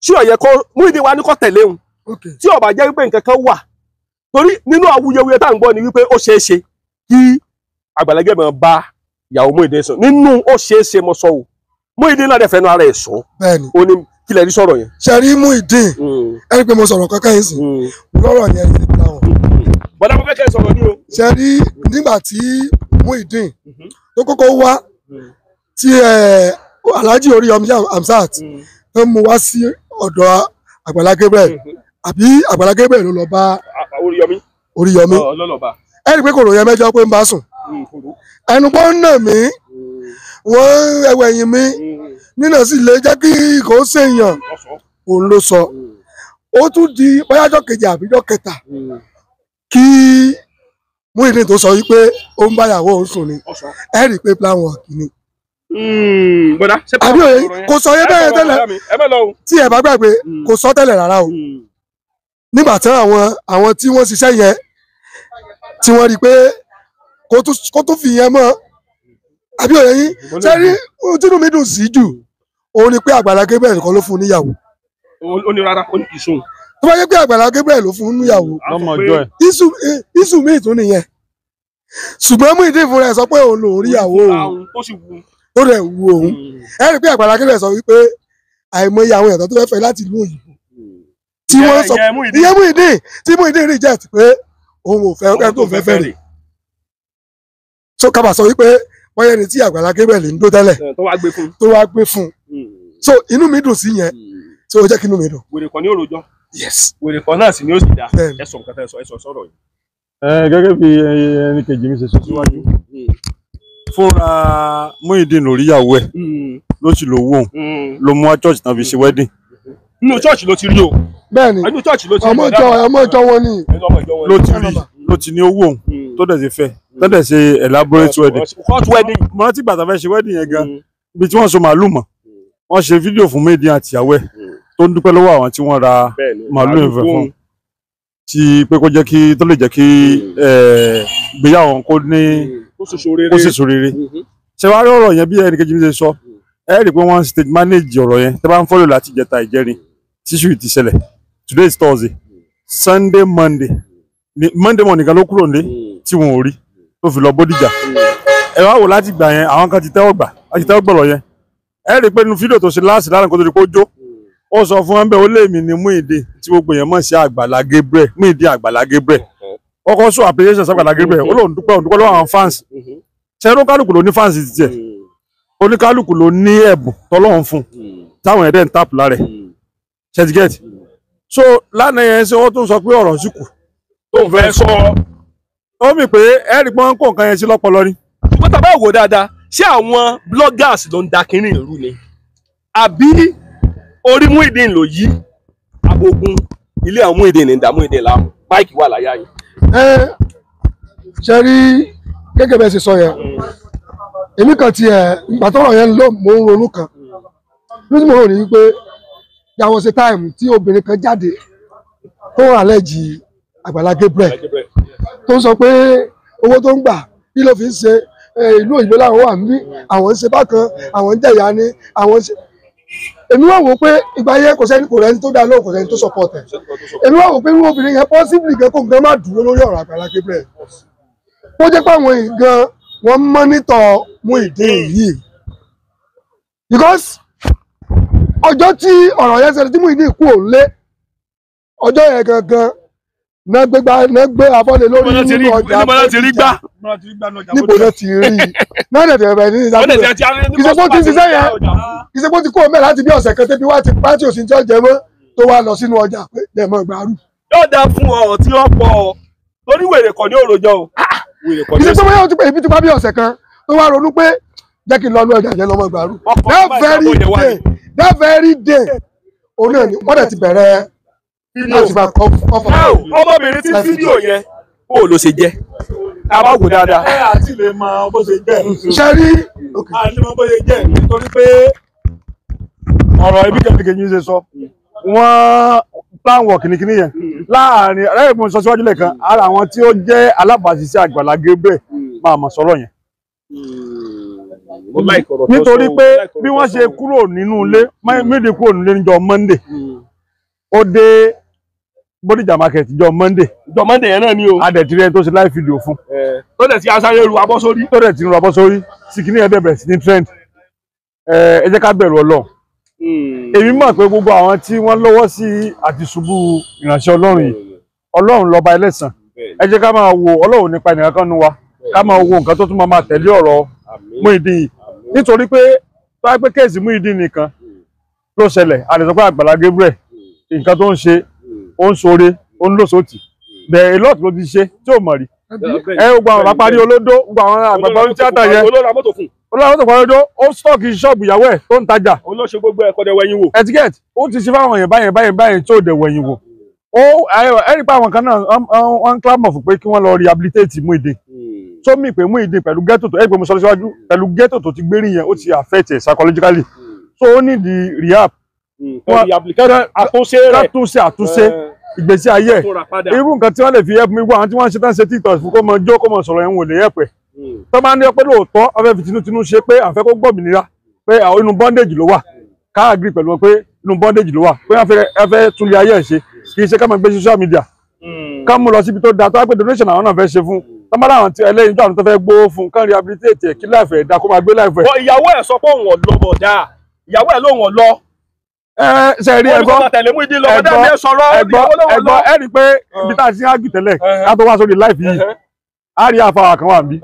Tí ó yẹ kó Muyideen wa ní kó tẹ̀lé òun, tí ó bá jẹ́ wípé nǹkan kan wà, torí nínú awuyewuye tá à ń gbọ́ ni wípé ó ṣeé ṣe kí Àgbàlá Gabriel bá ìyàwó Muyideen sọ, nínú ó ṣeé ṣe mo sọ o, Muyideen náà dẹ̀ fẹ́nu ara ẹ̀ sọ. Bẹ́ẹ̀ni. Ó ní kí lẹ rí sọ̀rọ̀ yẹn. Ṣe rí Muyideen, ẹ rí pé mo sọ̀rọ̀ kankan yìí sìn, lọ́rọ̀ yẹn ti ta wọn. Bọ́dá mo fẹ́ kẹ́ sọ̀rọ̀ ní o. Ṣe rí nígbà tí Muyideen tó kọ́kọ́ wá tí Alhaji Oríyọmí Hamzat tó mú wá sí ọ̀dọ̀ Àgbàlá Gabriel, àbí Àgbàlá Gabriel ló lọ bá Oríyọmí, ẹ rí pé kò ròyìn mẹ́jọ pé ń bá sùn, ẹnu pọ́n ń nà mí, wọ́n ẹwẹ̀ yìn mí, nínà sì lè jẹ́ kí kò ṣèyàn, òun ló sọ. Ó tún di bóyájọ́ kejì àbíjọ́ kẹta kí Muyideen tó sọ wípé ó ń báyàwó òun sùn ni. Ẹ rí i pé plan work ni. Àbí òye kò sọ yé bẹ́ẹ̀ tẹ́lẹ̀, tí ẹ bá gbàgbé kò sọ tẹ́lẹ̀ rárá o. Nígbà tí àwọn tí wọ́n ṣiṣẹ́ yẹn tí wọ́n rí i pé kó tún fi yẹn mọ́. Àbí òye yín, ṣe rí tínú mi dùn sí jù òun ni pé Àgbàlá Gabriel kan ló fún un níyàwó. Ó ní rárá, ó ní kì í sóhun. Tó bá yẹ pé Àgbàlá Gabriel ló fún un níyàwó, iṣu míì tún nìyẹn. Ṣùgbọ́n Muyideen fúnra ẹ̀ sọ pé òun lòún ríyàwó òun ó rẹ̀ wu òun. Ẹ rí i pé Àgbàlá Gabriel sọ wípé àìmọye àwọn èèyàn tó fẹ́ fẹ́ láti ìlú òyìnbó tí wọ́n sọ ìyẹn Muyideen tí Muyideen reject pé òun ò fẹ́ ẹ tó fẹ́ fẹ́ rè. So kábà sọ wípé wọ́n yẹni tí Àgbàlá Gabriel ń dó tẹ́lẹ̀ tó wá gbé fún un. So inú mi dùn sí yẹn, so ó jẹ́ kí inú mi dùn. Wèrè kan ní òròjọ́. Yes. Wèrè kan náà sì ni ó sì dá. Ẹ sọ nǹkan tẹ́ ẹ sọ sọ̀rọ̀ yìí. Gẹ́gẹ́ bí ẹni kejì mi ṣe sọ síwájú, fúnra Muyideen lórí ìyàwó ẹ̀ ló sì lówó òun ló mú wá church náà fi ṣe wedding. Inú church ló ti rí o. Bẹ́ẹ̀ni, inú church ló ti rí. Ọmọ ìjọ wọn ni. Ló ti rí, ló ti ní owó òun tó dẹ̀ ṣe fẹ́, tó dẹ̀ ṣe elaborate wedding. Court wedding. Mo rántí ìgbà tá a fẹ́ ṣe wedding yẹn gan, ibi tí wọ́n so màálù mọ́, wọ́n ṣe fídíò fún Muyideen àti ìyàwó ẹ̀ tó ń dúpẹ́ lọ́wọ́ àwọn tí wọ́n ra màálù yẹn fún un, tí pé kó jẹ́ kí tó lè jẹ́ kí ìgbéyàwó kó ní kó sì so rere. Ṣé wàá rí ọ̀rọ̀ yẹn bí ẹnì kejì mi ṣe sọ, ẹ rí i pé wọ́n stage manage ọ̀rọ̀ yẹn. Tẹ́ bá ń follow láti ìjẹta ìjẹrin tíṣù ti ṣẹlẹ̀. Today is Thursday, Sunday, Monday, Monday morning nìkan ló kúrò nílé tí wọn ò rí tó fi lọ Bódìjà. Ẹ wá wò láti gbà yẹn, àwọn kan ti tẹ́wọ́ gbà, láti tẹ́wọ́ gbọ̀rọ̀ yẹn. Ẹ rí i pé nínú fídíò tó ṣe láàsì lánàá kó tó di kó jó, ó sọ fún wọn bẹ́ẹ̀, ó lé mi ní Muyideen tí gbogbo yẹn mọ̀ sí Àgbàlá Gabriel, Muyideen Àgbàlá Gabriel. Ọkọ̀ sọ application sí Àgbàlá Gabriel, ó lóun dúpẹ́, òun dúpẹ́ lọ́wọ́ àwọn fans. Ṣé oníkálukú ló ní fans ti tiẹ̀? Oníkálukú ló ní ẹ̀bùn tọ́lọ́run fún táwọn ẹ̀dẹ̀ ń tàpù lára ẹ̀. Ṣé ti get? So lánàá yẹn ṣe wọ́n tún sọ pé ọ̀rọ̀ sì kù tó ń fẹ́ sọ. Ó mì pé ẹ̀rí pọ́n kó nǹkan yẹn sí lọ́pọlọ ni. Ṣùgbọ́n tá a bá wò dáadáa, ṣé àwọn bloggers ló ń da kínní ìrú ni? Àbí orí Muyideen ló yí abogun ilé àwọn Muyideen ní ìdá Muyideen láàmú? Máìkì wà láyà yìí. Ẹ ṣe rí gẹ́gẹ́ bẹ́ẹ̀ ṣe sọ yẹn, èmi kan tiẹ̀ ìgbà tọ́rọ̀ yẹn lọ mò ń ronú kan lójú mo rò ní wípé there was a time tí obìnrin kan jáde tó ń àlẹ́jì Àgbàlá Gabriel tó ń sọ pé owó tó ń gbà kí ló fi ń ṣe, ìlú òyìnbó làwọn wà níbí, àwọn ń ṣe bákan, àwọn ń jẹ̀yà ni, àwọn ń ṣe. Èmi wá wò pé ìgbà yẹn kò sẹ́ni, kò rẹ́ni tó dá lóhùn, kò sẹ́ni tó support ẹ̀. Èmi wá wò pé irú obìnrin yẹn possibly gan kó nǹkan má dúró lórí ọ̀rọ̀ Àgbàlá Gabriel. Ó jẹ́ pé àwọn nǹkan wọ́n monitor Muyideen yìí, because ọjọ́ tí ọ̀rọ̀ yẹn ṣẹlẹ̀ tí Muyideen kú òun lé, ọjọ́ yẹn gangan náà gbé abọ́lé lórí nínú ọjà níbo náà ti rí náà dẹ̀ tẹ̀rẹ̀ ní ìdájọ́. Ìṣepó ti ṣiṣẹ́ yẹn, ìṣepó ti kó omi láti bí ọ̀sẹ̀ kan tẹ́bí wá ti pátí òsì tí ó jẹ mọ́ tó wá lọ sínú ọjà pé dẹ̀mọ́ gbàrú. Yóò dáa fún ọ tí ó pọ̀ ọ torí wèrè kọ́ ní òròjọ́ o. Ìṣepó bóyá ó ti pé ibi ti pa bí ọ̀sẹ̀ kan tó wá ronú pé jẹ́ kí n lọ ní ọjà jẹ́ lọ́mọ gbàrú. That very day òun náà ni wọ́n dẹ̀ ti bẹ̀rẹ̀ ọmọbìnrin tí fídíò yẹn bó ló ṣe jẹ́ a bá wò dáadáa. Ẹ àti lè mọ bó ṣe jẹ́. Ṣe rí àti mọ bó ṣe jẹ́ nítorí pé ọ̀rọ̀ ibi kẹ́kẹ́ ṣe sọ wọ́n plan work kìnnìkìnnì yẹn láàrin ẹ̀rọ sọ síwájú lẹ́ẹ̀kan ara àwọn tí ó jẹ́ alábàáṣiṣẹ́ Àgbàlá Gabriel máa mọ̀ sọ̀rọ̀ yẹn. Nítorí pé bí wọ́n ṣe kúrò nínú ilé, Muyideen kúrò nílé níjọ́ Monday, ó dé Bódìjà market jọ Monday. Jọ Monday yẹn náà ni o. Adẹ̀tí rẹ tó ṣe live video fún. Tó dẹ̀ ti asáré ru abọ́ sórí. Tó dẹ̀ ti ru abọ́ sórí, tí kìíní ẹ̀ dẹ̀ bẹ̀rẹ̀ sí ní trend. Ẹ jẹ́ ká bẹ̀rù Ọlọ́run. Èmi mọ̀ pé gbogbo àwọn tí wọ́n lọ́wọ́ sí àti ṣubú ìránṣẹ́ Ọlọ́run yìí, Ọlọ́run lọ́ba ẹlẹ́san. Ẹ jẹ́ ká máa wo Ọlọ́run nípa ẹnìkan kan nu wa, ká máa wo nǹkan tó tún máa tẹ̀lé ọ̀rọ̀ Muyideen yìí. Nítorí pé tó wá pé kéèsì Muyideen nìkan ló ṣẹlẹ̀, a lè sọ pé Àgbàlá Gabriel nǹkan tó ń ṣe, ó ń ṣoore, ó ń lòsòtì, bẹ́ẹ̀ a lot ló ti ṣe tí ò mọ̀ rí. Ẹ gbogbo àwọn bàbá parí olódó, gbogbo àwọn àgbàgbà oní tíátà yẹn, Olóòtú tó pariwo ó stọọkì ṣọ́ọ̀bù ìyàwó ẹ̀ tó ń tajà. Òun ló ṣe gbogbo ẹ̀kọ́ dẹ̀ wẹ̀yìn wò. Etiquette ó ti ṣe fáwọn èèyàn báyẹn báyẹn báyẹn tó dẹ̀ wẹ̀yìn wò. Ó ẹ̀rí pa àwọn kan náà wọ́n ń clamor fún pé kí wọ́n lọ rehabilitate Muyideen. Tó mì pé Muyideen pẹ̀lú ghetto tó ẹ̀ pé mo sọ síwájú pẹ̀lú ghetto tó ti gbérí yẹn ó ti affect ẹ̀ psychologically. So ó ní di rehab. Àtúnṣe rẹ̀. Àtúnṣe àtúnṣe ìgbésí ayé ẹ̀. Irú nǹkan tí wọ́n lè fi help mi wá àwọn tí wọ́n ń ṣe tán ṣe TikTok fún kó mọ jó kó mọ sọ̀rọ̀ yẹn wò lè help ẹ̀. Tó bá ní pé lóòótọ́ ọfẹ́ fi tinútinú ṣe pé àfẹ́ kó gbòmìnira pé inú bondage ló wà, ká agree pẹ̀lú wọn pé inú bondage ló wà pé wọ́n fẹ́ tún lé ayé ẹ̀ ṣe, kì í ṣe ká máa gbé social media ká mú lọ síbi tó da tó wá pé donation àwọn náà fẹ́ ṣe fún tó bá láwọn tí ẹlẹ́yin tó àwọn tó fẹ́ gbówó fún kán rehabilitate ẹ̀ kí láìfẹ́ ẹ̀dá kó máa gbé láìfẹ́. Ìyàwó ẹ̀ sọ pé òun ò lọ bọ̀dá, ìyàwó ẹ̀ lóun ò lọ. Ẹ ṣe rí ẹgbọ́ ẹgbọ́ ẹgbọ́ ẹ rí pé ibi tá a ti ń ágì tẹ́lẹ̀ ká tó wá sórí láìfì yìí a rí àfàwà kan wà níbí.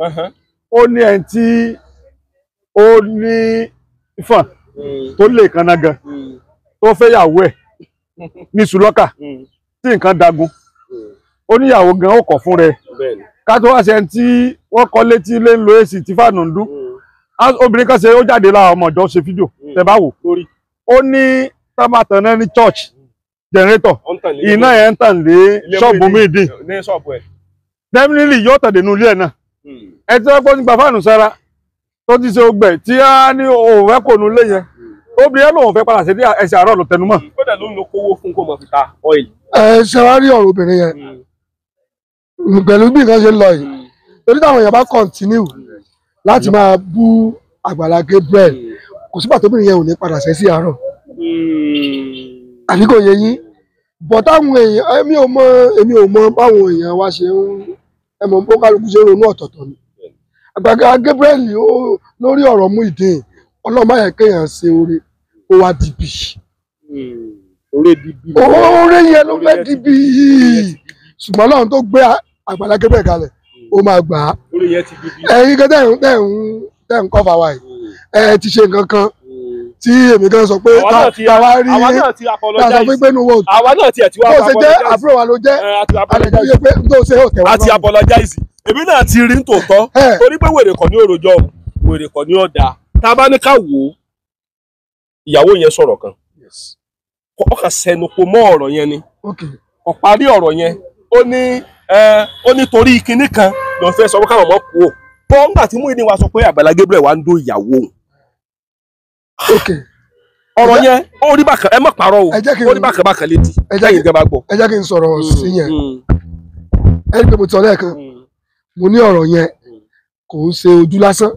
Ó ní ẹni tí ó ní ìfọ̀n tó lè kanna gan tó fẹ́ yàwó ẹ̀ ní sùlọ́kà tí nǹkan dagun, ó níyàwó gan ó kọ̀ fún rẹ̀. Ká tó wá ṣe ẹni tí wọ́n kọ́ létí lé ń lo AC tí fàánù ń dún. Obìnrin kan ṣe ó jáde lára ọmọ ìjọ ṣe fídíò tẹ bá wò ó ní tábàtàn náà ní church generator iná ẹ̀ ń tàn lé ṣọ́ọ̀bù Muyideen, definitely yóò tàn dénú ilé ẹ̀ náà. Ẹ tí wọ́n gbọ́ nípa fáànù sára tó ti ṣe ogbẹ̀ tí a ní òun fẹ́ kò nu ilé yẹn, obìnrin lòun fẹ́ padà sí ẹsẹ̀ àárọ̀ ló tẹnu mọ́. Kódà ló ń lo kówó fún kó mọ̀ fi ta ọ́ìlì. Ẹ ṣe wá rí ọ̀rọ̀ obìnrin yẹn pẹ̀lú bí nǹkan ṣe ń lọ yìí, torí táwọn èèyàn bá continue láti máa bú Àgbàlá Gabriel, kò sígbà tóbìnrin yẹn ò ní padà sẹ́ sí àárọ̀. Àbí kò yé yín? Bọ̀ táwọn èèyàn èmi ò mọ báwọn èèyàn wá ṣe ń ẹmọ bó kálukú ṣe ń ronú ọ̀tọ̀ọ̀tọ̀ ni. Àgbàlá Gabriel lórí ọ̀rọ̀ Muyideen, ọlọ́mọ yẹn kéèyàn ṣe oore ó wá dìbì. Oore yẹn ló fẹ́ dìbì yìí, ṣùgbọ́n Ọlọ́run tó gbé Àgbàlá Gabriel kalẹ̀ ó máa gbà á. Ẹ̀yin kan tẹ̀ ń kọ́ fà wá yìí, ẹ ti ṣe nǹkan kan tí èmi kan sọ pé táwa rí tá a sọ pé gbénu wo àwa náà tiẹ̀ ti wá bó ṣe jẹ́ àbúrò wa ló jẹ́ àlejò yẹ pé tó ṣe ò tẹ̀wá lọ́rùn. A ti apologize, èmi náà ti rí tòótọ́ torí pé wèrè kọ́ ní òròjọ́ wèrè kọ́ ní ọ̀dà. Tá a bá ní ká wò ó, ìyàwó yẹn sọ̀rọ̀ kan, ọkàn sẹnupọ̀ mọ́ ọ̀rọ̀ yẹn ni, kò parí ọ̀rọ̀ yẹn. Ó ní torí kinní kan ló fẹ́ sọ pé káwọn ọmọ kú ò bọ́ ńgbà tí Muyideen wá sọ pé Àgbàlá Gabriel wá ń dó ìyàwó òun. Ọ̀rọ̀ yẹn ó rí bákan, ẹ má parọ́ o, ó rí bákan bákan létí lẹ́yìn tẹ́ bá gbọ́. Ẹ jẹ́ kí n sọ̀rọ̀ sí yẹn. Ẹ rí pé mo ti sọ lẹ́ẹ̀kan, mo ní ọ̀rọ̀ yẹn kò ń ṣe ojú lásán.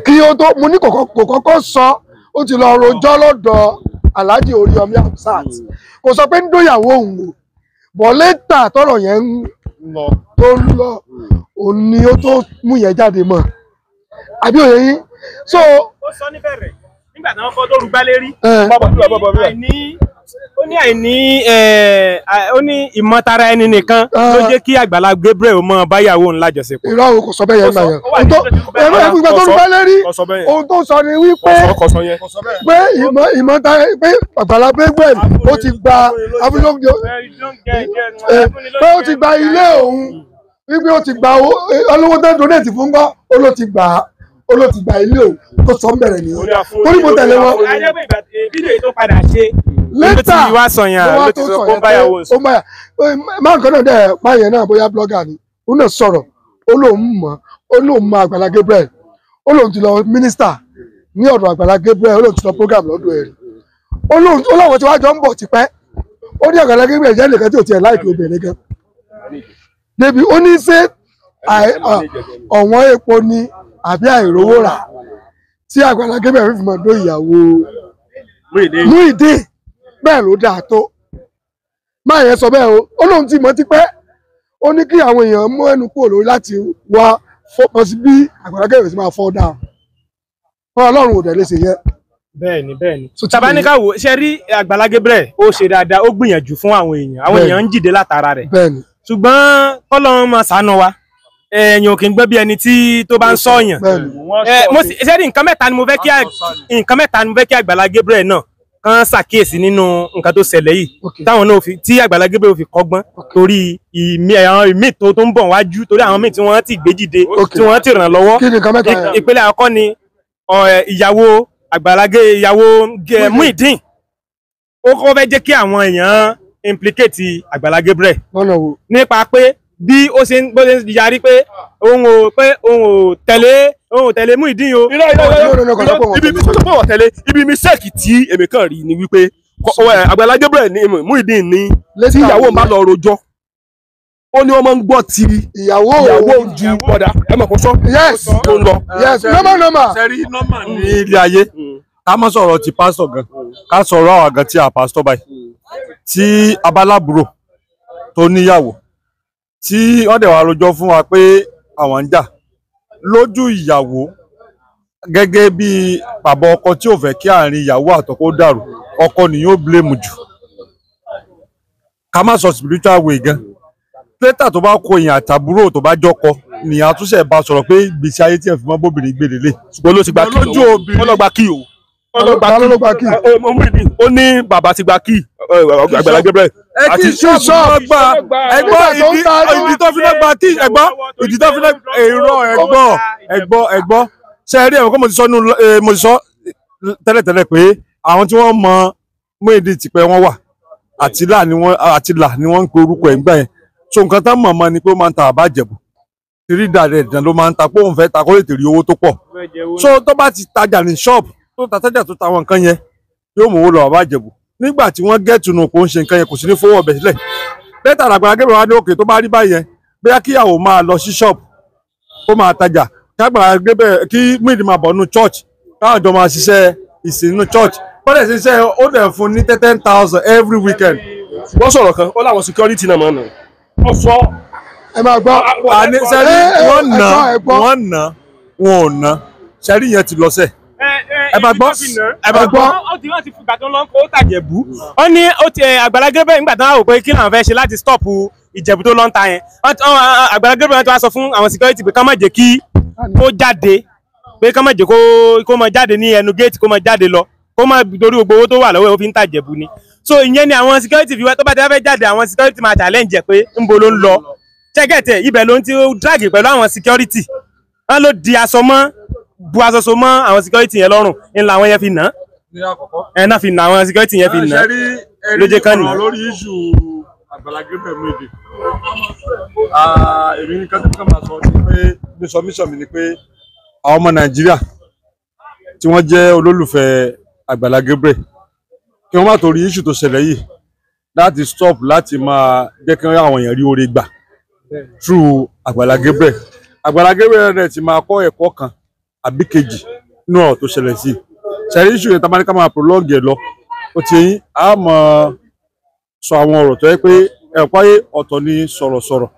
Kí ó tó mo ní kò kọ́kọ́ sọ, ó ti lọ rojọ́ lọ́dọ̀ Alhaji Oríyọmí Hamzat, kò sọ pé ń dóyàwó òun o, bọ̀ létà tọ́rọ̀ yẹn tó ń lọ òun ni ó tó mú yẹn jáde mọ́. Àbí òye yín? So ó sọ níbẹ̀rẹ̀ nígbà tí wọ́n kọ́ lóru gbálé rí, ó ní àìní ó ní ìmọ̀tara ẹni nìkan ló jẹ́ kí Àgbàlá Gabriel mọ báyàwó ńlá jọ̀sẹ̀pọ̀. Irọ́ o, kò sọ bẹ́ẹ̀ yẹn gbà yẹn. Ìgbà tó rúgbálé rí, ohun tó sọ ni wípé pé ìmọ̀tara pé Àgbàlá Gabriel ó ti gba pé ó ti gba ilé òun, wípé ó ti gba olówó tó ń donate fún gbọ́, ó ló ti gbà á, ó ló ti gba ilé òun tó sọ ń bẹ̀rẹ̀ nìyẹn. Torí mo tẹ̀lé wọn. Fídíò yìí tó padà ṣe létà ló ti wá sọ yẹn, ló ti sọ pé ó ń báyàwó sùn. Máa nǹkan náà dẹ̀ máa yẹn náà bóyá blogger ni, òun náà sọ̀rọ̀, ó lóun mọ̀, ó lóun mọ̀ Àgbàlá Gabriel, ó lóun ti lọ mínísítà ní ọ̀dọ̀ Àgbàlá Gabriel, ó lóun ti lọ program lọ́dọ̀ ẹ̀ rí, ó lóun ti wá jọ ń bọ̀ tipẹ́. Ó ní Àgbàlá Gabriel jẹ́ nìkan tí ò tiẹ̀ láìpẹ́ obìnrin gan débi ó ní ṣé ọ̀wọ́n epo ni àbí àìrówó rà tí Àgbàlá Gabriel fi mọ̀ dó ìyàwó Muyideen. Bẹ́ẹ̀ ló dáa tó máa yẹn sọ bẹ́ẹ̀ o, ó lóun ti mọ̀ tipẹ́. Ó ní kí àwọn èèyàn mú ẹnu kúrò lórí láti wá fọkàn sí bí Àgbàlá Gabriel sì máa fọ́ dáa fún Ọlọ́run ò dẹ̀ lè ṣe yẹn. Bẹ́ẹ̀ni bẹ́ẹ̀ni, tàbá ní ká wò ṣe rí Àgbàlá Gabriel ó ṣe dáadáa, ó gbìyànjú fún àwọn èèyàn, àwọn èèyàn ń jìde látara rẹ̀, ṣùgbọ́n kọ́lọ́run máa ṣàánú wa, èèyàn kì í gbọ́ bí ẹni tí tó bá ń sọ̀yàn. Ṣe rí nǹkan mẹ́ta ni mo fẹ́ kí Àgbàlá Gabriel náà kán ṣàkíyèsí nínú nǹkan tó ṣẹlẹ̀ yìí, táwọn náà fi tí Àgbàlá Gabriel fi kọ́gbọ́n, torí àwọn ìmí tó ń bọ̀ wájú, torí àwọn míì tí wọ́n ti gbé dìde, tí wọ́n ti ràn lọ́wọ́. Ìpele àkọ́kọ́ ni ìyàwó Àgbàlá Gabriel, ìyàwó Muyideen, ó kọ́ fẹ́ jẹ́ kí àwọn èèyàn implicate Àgbàlá Gabriel nípa pé bí ó ṣe ń yarí pé òun ò tẹ̀lé Muyideen o. Ibi mistake tí èmi kàn rí ni wípé Àgbàlá Gabriel ní Muyideen ní tí ìyàwó máa lọ rojọ́, ó ní wọ́n máa ń gbọ́ ti ìyàwó ju bọ̀dà ẹ mọ̀ kó sọ tó ń lọ. Sẹ́rí nọ́mà ní ilé ayé, ká má sọ̀rọ̀ ti pásítọ̀ gan, ká sọ̀rọ̀ àwọn àgàn tí a pásítọ̀ báyìí, tí abalábùrò tó níyàwó tí wọ́n dẹ̀ wá rojọ́ fún wa pé àwọn ń jà lójú ìyàwó, gẹ́gẹ́ bí bàbá ọkọ tí ò fẹ́ kí àárín ìyàwó àtọkọ dàrú, ọkọ ni yóò blame jù. Ká má sọ spiritual way gan, lẹ́tà tó bá kó èèyàn àtàbúrò tó bá jọkọ ni àtúnṣe bá sọ̀rọ̀ pé gbèsè ayé tí ẹ̀ fi mọ́ bóbìnrin gbèrè lé. Ṣùgbọ́n ló ti gba kí ó lọ gba kí o. Ó ní bàbá ti gba kí Àgbàlá Gabriel. Ẹ kí ṣọ́ọ̀bù gbà ẹgbọ́ ìdí tó fi náà gba kí ẹgbọ́ ìdí tó fi náà èrò ẹgbọ́ ẹgbọ́ ẹgbọ́ ṣe rí ẹ̀wọ̀n kó mo ti sọ mo ti sọ tẹ́lẹ̀tẹ́lẹ̀ pé àwọn tí wọ́n mọ Muyideen tipẹ́ wọ́n wà àtìlà ni wọ́n ń pe orúkọ ẹ̀ ń gbà yẹn. So nǹkan tán mọ̀mọ́ ni pé ó máa ń ta àbájẹ̀bù tírí dàrẹ̀ dàn ló máa ń ta pé òun fẹ́ ta kó lè tèrè owó tó pọ̀. So tó bá ti tajà ní ṣọ́ọ̀bù tó ta tajà tó ta àwọn nǹkan yẹn yóò mú owó lọ àbájẹ̀bù. Nígbà tí wọ́n gẹ̀tùnú kò ń ṣe nǹkan yẹn kò sí ní fowó ọbẹ̀ sílẹ̀. Lẹ́tà Àgbàlá Gabriel wá ní òkè tó bá rí báyẹn bóyá kíyàwó máa lọ sí ṣọ́ọ̀bù kó máa tajà, kí Àgbàlá Gabriel kí Muyideen máa bọ̀ nínú church káwọn jọ máa ṣiṣẹ́ ìsìn nínú church. Bọ́dẹ̀ ṣiṣẹ́ ó dẹ̀ fún ní 10,000 every weekend. Wọ́n sọ̀rọ̀ kan ó láwọn security náà máa ń nà. Ẹ máa gbọ́. Sẹ́rí wọ́n nà wọ́n nà wọn ò nà sẹ́rí yẹn ti lọ sẹ́. Ẹ máa gbọ́. Ẹ máa gbọ́. Ó ti wọ́n ti fìgbà tó ń lọ kó tàjẹ̀bú. Ó ní ó ti Àgbàlá Gabriel nígbà tó ń wò pé kí làwọn fẹ́ ṣe láti stop Ìjẹ̀bú tó lọ ń ta yẹn. Àgbàlá Gabriel ti wá sọ fún àwọn security pé ká má jẹ́ kí kó jáde, pé ká má jẹ́ kó má jáde ní ẹnu géètì, kó má jáde lọ, kó má torí gbogbo owó tó wà lọ́wọ́ ẹ̀ ó fi ń tàjẹ̀bú ni. So ìyẹn ni àwọn security fi wá tó bá ti wá fẹ́ jáde, àwọn security máa challenge ẹ̀ pé ńbo ló ń lọ. Ṣẹ́gẹ̀tẹ̀ ibẹ̀ ló ń ti drag pẹ̀lú àwọn security. Wọ́n ló di aṣọ mọ́, bu aṣọ so mọ́ àwọn security yẹn lọ́rùn, ńlá àwọn yẹn fi nà. Ẹ náà fi nà àwọn security yẹn fi nà. Ló jẹ́ kán nìyẹn. Lórí issue Àgbàlá Gabriel Muyideen, èmi ní kẹ́kẹ́ kẹ́ máa sọ ni pé ní submission mi ni pé àwọn ọmọ Nàìjíríà tí wọ́n jẹ́ olólùfẹ́ Àgbàlá Gabriel kí wọ́n má torí issue tó ṣẹlẹ̀ yìí láti stop láti máa jẹ́ kí àwọn èèyàn rí oore gbà through Àgbàlá Gabriel. Àgbàlá Gabriel rẹ̀ ti máa kọ́ ẹ̀kọ́ kan àbí kejì nínú ọ̀rọ̀ tó ṣẹlẹ̀ sí i. Ṣẹ̀rí issue yẹn tá a bá ní ká máa prolong ẹ̀ lọ, ó ti yín á mọ̀ sọ àwọn ọ̀rọ̀ tó yẹ pé ẹ̀kọ́ ayé ọ̀tọ̀ ni sọ̀rọ̀sọ̀rọ̀,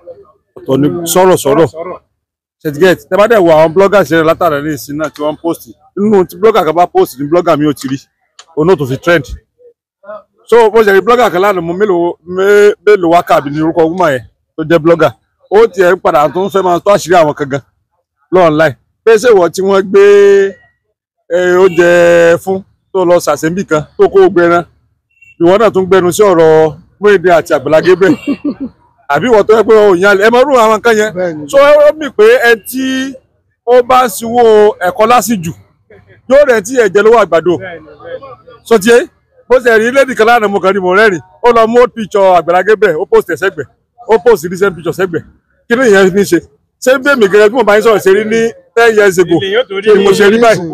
ọ̀tọ̀ ni sọ̀rọ̀sọ̀rọ̀. Ṣètìgẹ́t tẹ́ bá dẹ̀ wo àwọn bloggers yẹn látara ní ìsìn náà tí wọ́n ń post nínú tí blogger kan bá post ní blogger mi ò ti rí òun náà tó fi trend. So mo ṣe rí blogger kan lánàá mo mélòó wákàbí ní orúkọ woman yẹn tó jẹ́ blogger, ó tiẹ̀ ń padà tó ń fẹ́ máa tó àṣírí àwọn kan gan lọ́ọ̀nláì pé ṣé ìwọ tí wọ́n gbé oúnjẹ fún tó lọ ṣàṣẹ́bì kan tó kó gbẹran ìwọ náà tún gbẹnu sí ọ̀rọ̀ Muyideen àti Àgbàlá Gabriel àbí ìwọ tó yẹ pé òyìn alẹ ẹ máa rú àwọn kan yẹn. So ó mì pé ẹ tí ó bá ń sinwó ẹ̀kọ́ lásìjù yóò rẹ̀ tí ẹ̀jẹ̀ lówó àgbàdo sọ tiẹ̀ bó ṣe rí lady kan lánàá mo kàn rí mo rẹ́rìn ó lọ mú old picture Àgbàlá Gabriel ó post ẹ̀ sẹ́gbẹ̀ ó post recent picture sẹ́gbẹ̀ kí ni ìyẹn ní ṣe ṣé bí èmi gẹ́gẹ́ bí mo bá yín sọ̀rọ̀ ṣe rí ní 10 years ago kí mo ṣe rí báyìí.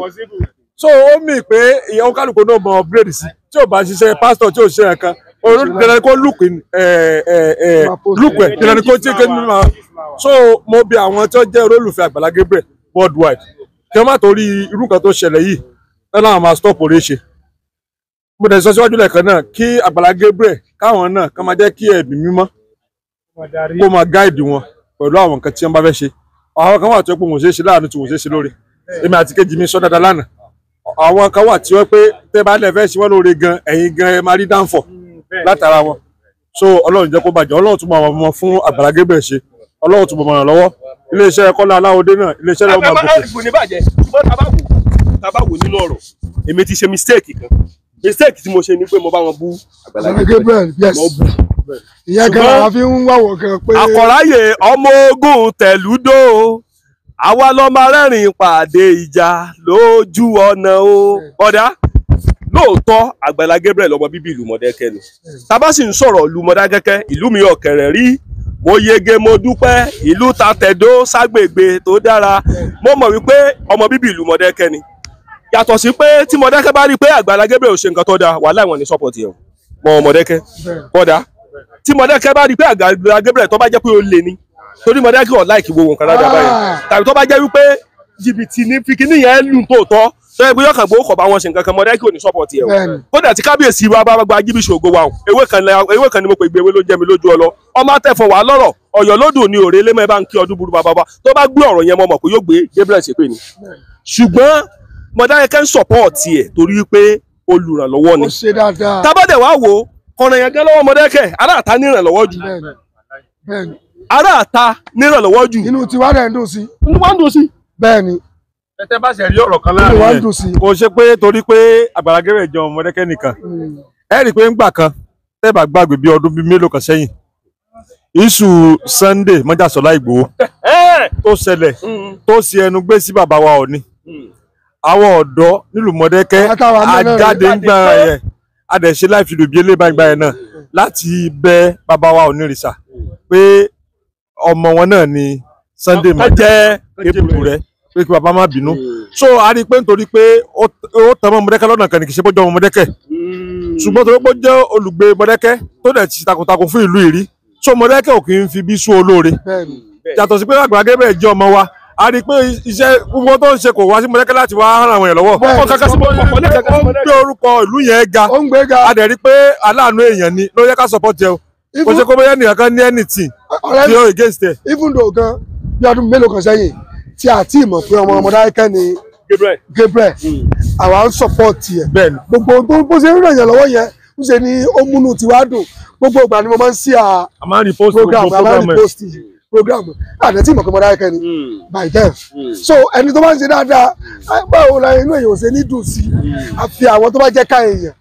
So ó mì pé ìyàwó kálukú náà mọ upgrade sí tí ò bá ṣiṣẹ́ pastor tí ò ṣe nǹkan dandan kó look look ẹ̀ dandan kó tí kéde mímọ́. So mo bi àwọn tí ó jẹ́ olólùfẹ́ Àgbàlá Gabriel worldwide kí wọ́n má torí irú nǹkan tó ṣẹlẹ̀ yìí lọ́nà àwọn máa stop orí ṣe. Mo dẹ̀ sọ síwájú lẹ́ẹ̀kan náà kí Àgbàlá Gabriel káwọn náà ká máa jẹ́ kí ẹ̀mí mímọ́ kó máa gáìdì wọn pẹ̀lú àwọn nǹkan tí wọ́n bá fẹ́ ṣe. Àwọn kan wà tó pé wọ́n ṣe é ṣe láàánú tí wọ́n ṣe é ṣe lóore. Èmi àti kejì mi sọ dáadáa lánàá. Àwọn kan wà tí wọ́n pé tẹ́ bá lẹ̀ fẹ́ ṣe wọ́n lóore gan ẹ̀yin gan ẹ máa rí dáńfọ̀ látara wọn. So Ọlọ́run jẹ́ kó bàjẹ́, Ọlọ́run tún máa mọ fún Àgbàlá Gabriel ṣe, Ọlọ́run tún mọ̀ ràn lọ́wọ́. Iléeṣẹ́ Kọ́lá Aláwọ̀dé náà iléeṣẹ́ náà máa gòkè. Kò ní bàjẹ́, ṣùgbọ́n tá a bá wò nínú ọ̀rọ̀ èmi ti ṣe mistake kan Mistake tí mo ṣe ni pé mo bá wọn bú Àgbàlá Gabriel, yes. Mo bú. Ìyẹn gan Ṣùgbọ́n- la fi ń wáwọ̀ gan pé Àkọ̀ráyè ọmọ ogun tẹ̀lúdó, àwa lọ́mọ rẹ́rìn pàdé ìjà lójú ọ̀nà o. Ọ̀dà lóòótọ́ Àgbàlá Gabriel ọmọ bíbí ìlú Mọ̀dákẹ́kẹ́ ni. Tá bá sì ń sọ̀rọ̀ ìlú Mọ̀dákẹ́kẹ́, ìlú mi ọ̀kẹ̀rẹ̀ rí. Mo yege mo dúpẹ́, ìlú ta tẹ̀dó ságbègbè tó dára. Mo mọ̀ wípé ọmọ bíbí ìlú Mọ̀dákẹ́kẹ́ ni. Yàtọ̀ sí pé tí Mọ̀dákẹ́kẹ́ bá rí i pé Àgbàlá Gabriel ò ṣe nǹkan tó dáa, wàhálà ìwọ̀n ní sọ́pọ̀tì ẹ̀ mọ̀ Mọ̀dákẹ́kẹ́. Kódà tí Mọ̀dákẹ́kẹ́ bá rí i pé Àgbàlá Gabriel tó bá jẹ́ pé ó lè ní, torí Mọ̀dákẹ́kẹ́ ò láìkí gbogbo nǹkan dáadáa báyìí, tàbí tó bá jẹ́ wípé jìbìtì ní fi kíní yẹn lù tóòtọ́, tó yẹ pé yọkàn gbowó kọ̀ bá wọn ṣe nǹkan kan, Mọ̀dákẹ́kẹ́ ò ní sọ́pọ̀tì ẹ̀ o. Kódà tí kábíyèsí wa bá gba jíbìṣì ògo wa o, ewé kan ni mo pè gbé ewé ló jẹ́ mi lójú ọlọ, ọmọ àtẹ̀fọ̀ wà lọ́rọ̀ ọ̀yọ́ lódò ní òrè lé mọ́ ẹ bá ń kí ọdún burú bàbá wa tó bá gbé ọ̀rọ̀ yẹn mọ́ mọ̀ pé yóò gbé Gabriel ṣépè ni. Ṣùgbọ́n Mọ̀dákẹ́kẹ́ ń sọ̀pọ̀tì ẹ̀ torí pé olùrànlọ́wọ́ ni. Ó ṣe dáadáa. Tábàdẹ̀ wá wò ó, kọ̀ọ̀rọ̀ yẹn gán lọ́wọ́ Mọ̀dákẹ́kẹ́, aráàta nírànlọ́wọ́ jù. Bẹ́ẹ̀ni. Aráàta nírànlọ́wọ́ jù. Inú tiwa rẹ̀ ń dùn sí. Inú wa ń dùn sí. Bẹ́ẹ̀ni. Tẹ́tẹ́ bá ṣe rí ọ̀rọ̀ kan Inú wa ń láàrin dùn sí. ẹ̀, kò ṣe pé torí pé Àgbàlá Gabriel jọ Mọ̀dákẹ́kẹ́ nìkan. Ẹ rí i pé ńgbà kan tẹ́ bá gbàgbé bí ọdún bíi mélòó kan sẹ́yìn, iṣu Sunday Mọ́jàsọ́lá Ìgbòho tó ṣẹlẹ̀ tó ṣe ẹnu gbé sí bàbá wa Ọọ̀ni. Àwọn ọ̀dọ́ nílùú Mọ̀dákẹ́kẹ́ ajáde ń gbà yẹn, a dẹ̀ ṣe láì fi lòbí eléba ìgbà yẹn náà láti bẹ bàbá wa Ọọ̀nirìṣà pé ọmọ wọn náà ni Sunday jẹ́ èbùrú rẹ pé kí bàbá má bínú. So a rí i pé nítorí pé ó tẹ̀ mọ́ Mọ̀dákẹ́kẹ́ lọ́nà kan ní kì í ṣe bọ́jọ́ ọmọ Mọ̀dákẹ́kẹ́, ṣùgbọ́n torí pé ó jẹ́ olùgbé Mọ̀dákẹ́kẹ́ tó dẹ̀ ti takuntakun fún ìlú ìrí, so Mọ̀dákẹ́kẹ́ ò kì í fi bí sú olóore. Yàtọ̀ sí pé Àgbàlá Gabriel jẹ́ ọmọ wa, a rí i pé iṣẹ́ gbogbo tó ń ṣe kò wá sí Mọ̀dákẹ́kẹ́ láti wá ràn àwọn èèyàn lọ́wọ́. Ó ń gbé orúkọ ìlú yẹn ga, a dẹ̀ rí i pé aláàánú èèyàn ni ló yẹ ká support ẹ o. Kò ṣe kó bóyá nìkan kan ní anything tí ó against ẹ. Even though gan bí ọdún mélòó kan sẹ́yìn tí a ti mọ̀ pé ọmọ Mọ̀dákẹ́kẹ́ ni Gabriel, àwa ń support ẹ̀. Gbogbo bó ṣe ń ràn yàn lọ́wọ́ yẹn ń ṣe ni ó múnú tiwa dùn. Gbogbo ìgbà ni mo máa ń sí à program, a máa ń repost program àdẹ tí ìmọ̀ pé Mọ̀dákẹ́kẹ́ ni by then. So ẹni tó bá ń ṣe dáadáa, báwo la inú èèyàn ò ṣe ní dùn sí, àfi àwọn tó bá jẹ́ ká èèyàn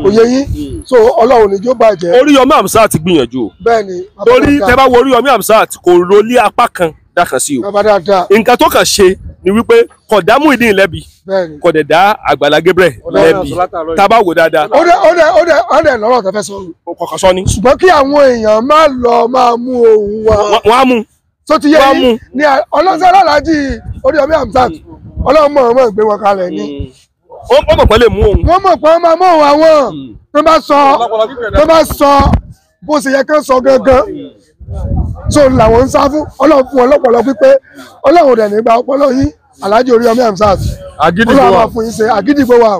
kò yé yín. So Ọlọ́run ní jó bàjẹ́. Oríyọmí Hamzat gbìyànjú o. Bẹ́ẹ̀ni. Torí tẹ́ bá wo Oríyọmí Hamzat kò rolí apá kan dákan sí o. Bàbá dáadáa. Nǹkan tó kàn ṣe ni wípé kò dá Muyideen lẹ́bi, kò dẹ̀ dá Àgbàlá Gabriel lẹ́bi, tá a bá wò dáadáa. Ó dẹ̀ lọ́rọ̀ tó fẹ́ sọ. Kọ̀ọ̀kan sọ ni. Ṣùgbọ́n kí àwọn èèyàn má lọ máa mú ohun wa. Wọ́n á mú. Tó ti yé yín ní ọlọ́sẹ̀ aláàjì Oríyọmí Hamzat, Ọlọ́run mọ̀ ọ́n gbé wọn kalẹ̀ ni. Ó mọ̀ pé lè mú òun. Wọ́n mọ̀ pé wọ́n máa mú òun àwọn tó bá sọ bó ṣe yẹ kán sọ gangan. So làwọn ń sá fún Ọlọ́run fún wọn lọ́pọ̀lọpọ̀ pípé Ọlọ́run dẹ̀ nígbà ọpọlọ yín Alhaji Oríyọmí Hamzat. Ọlọ́run máa fún yín ṣe àgídìgbò wa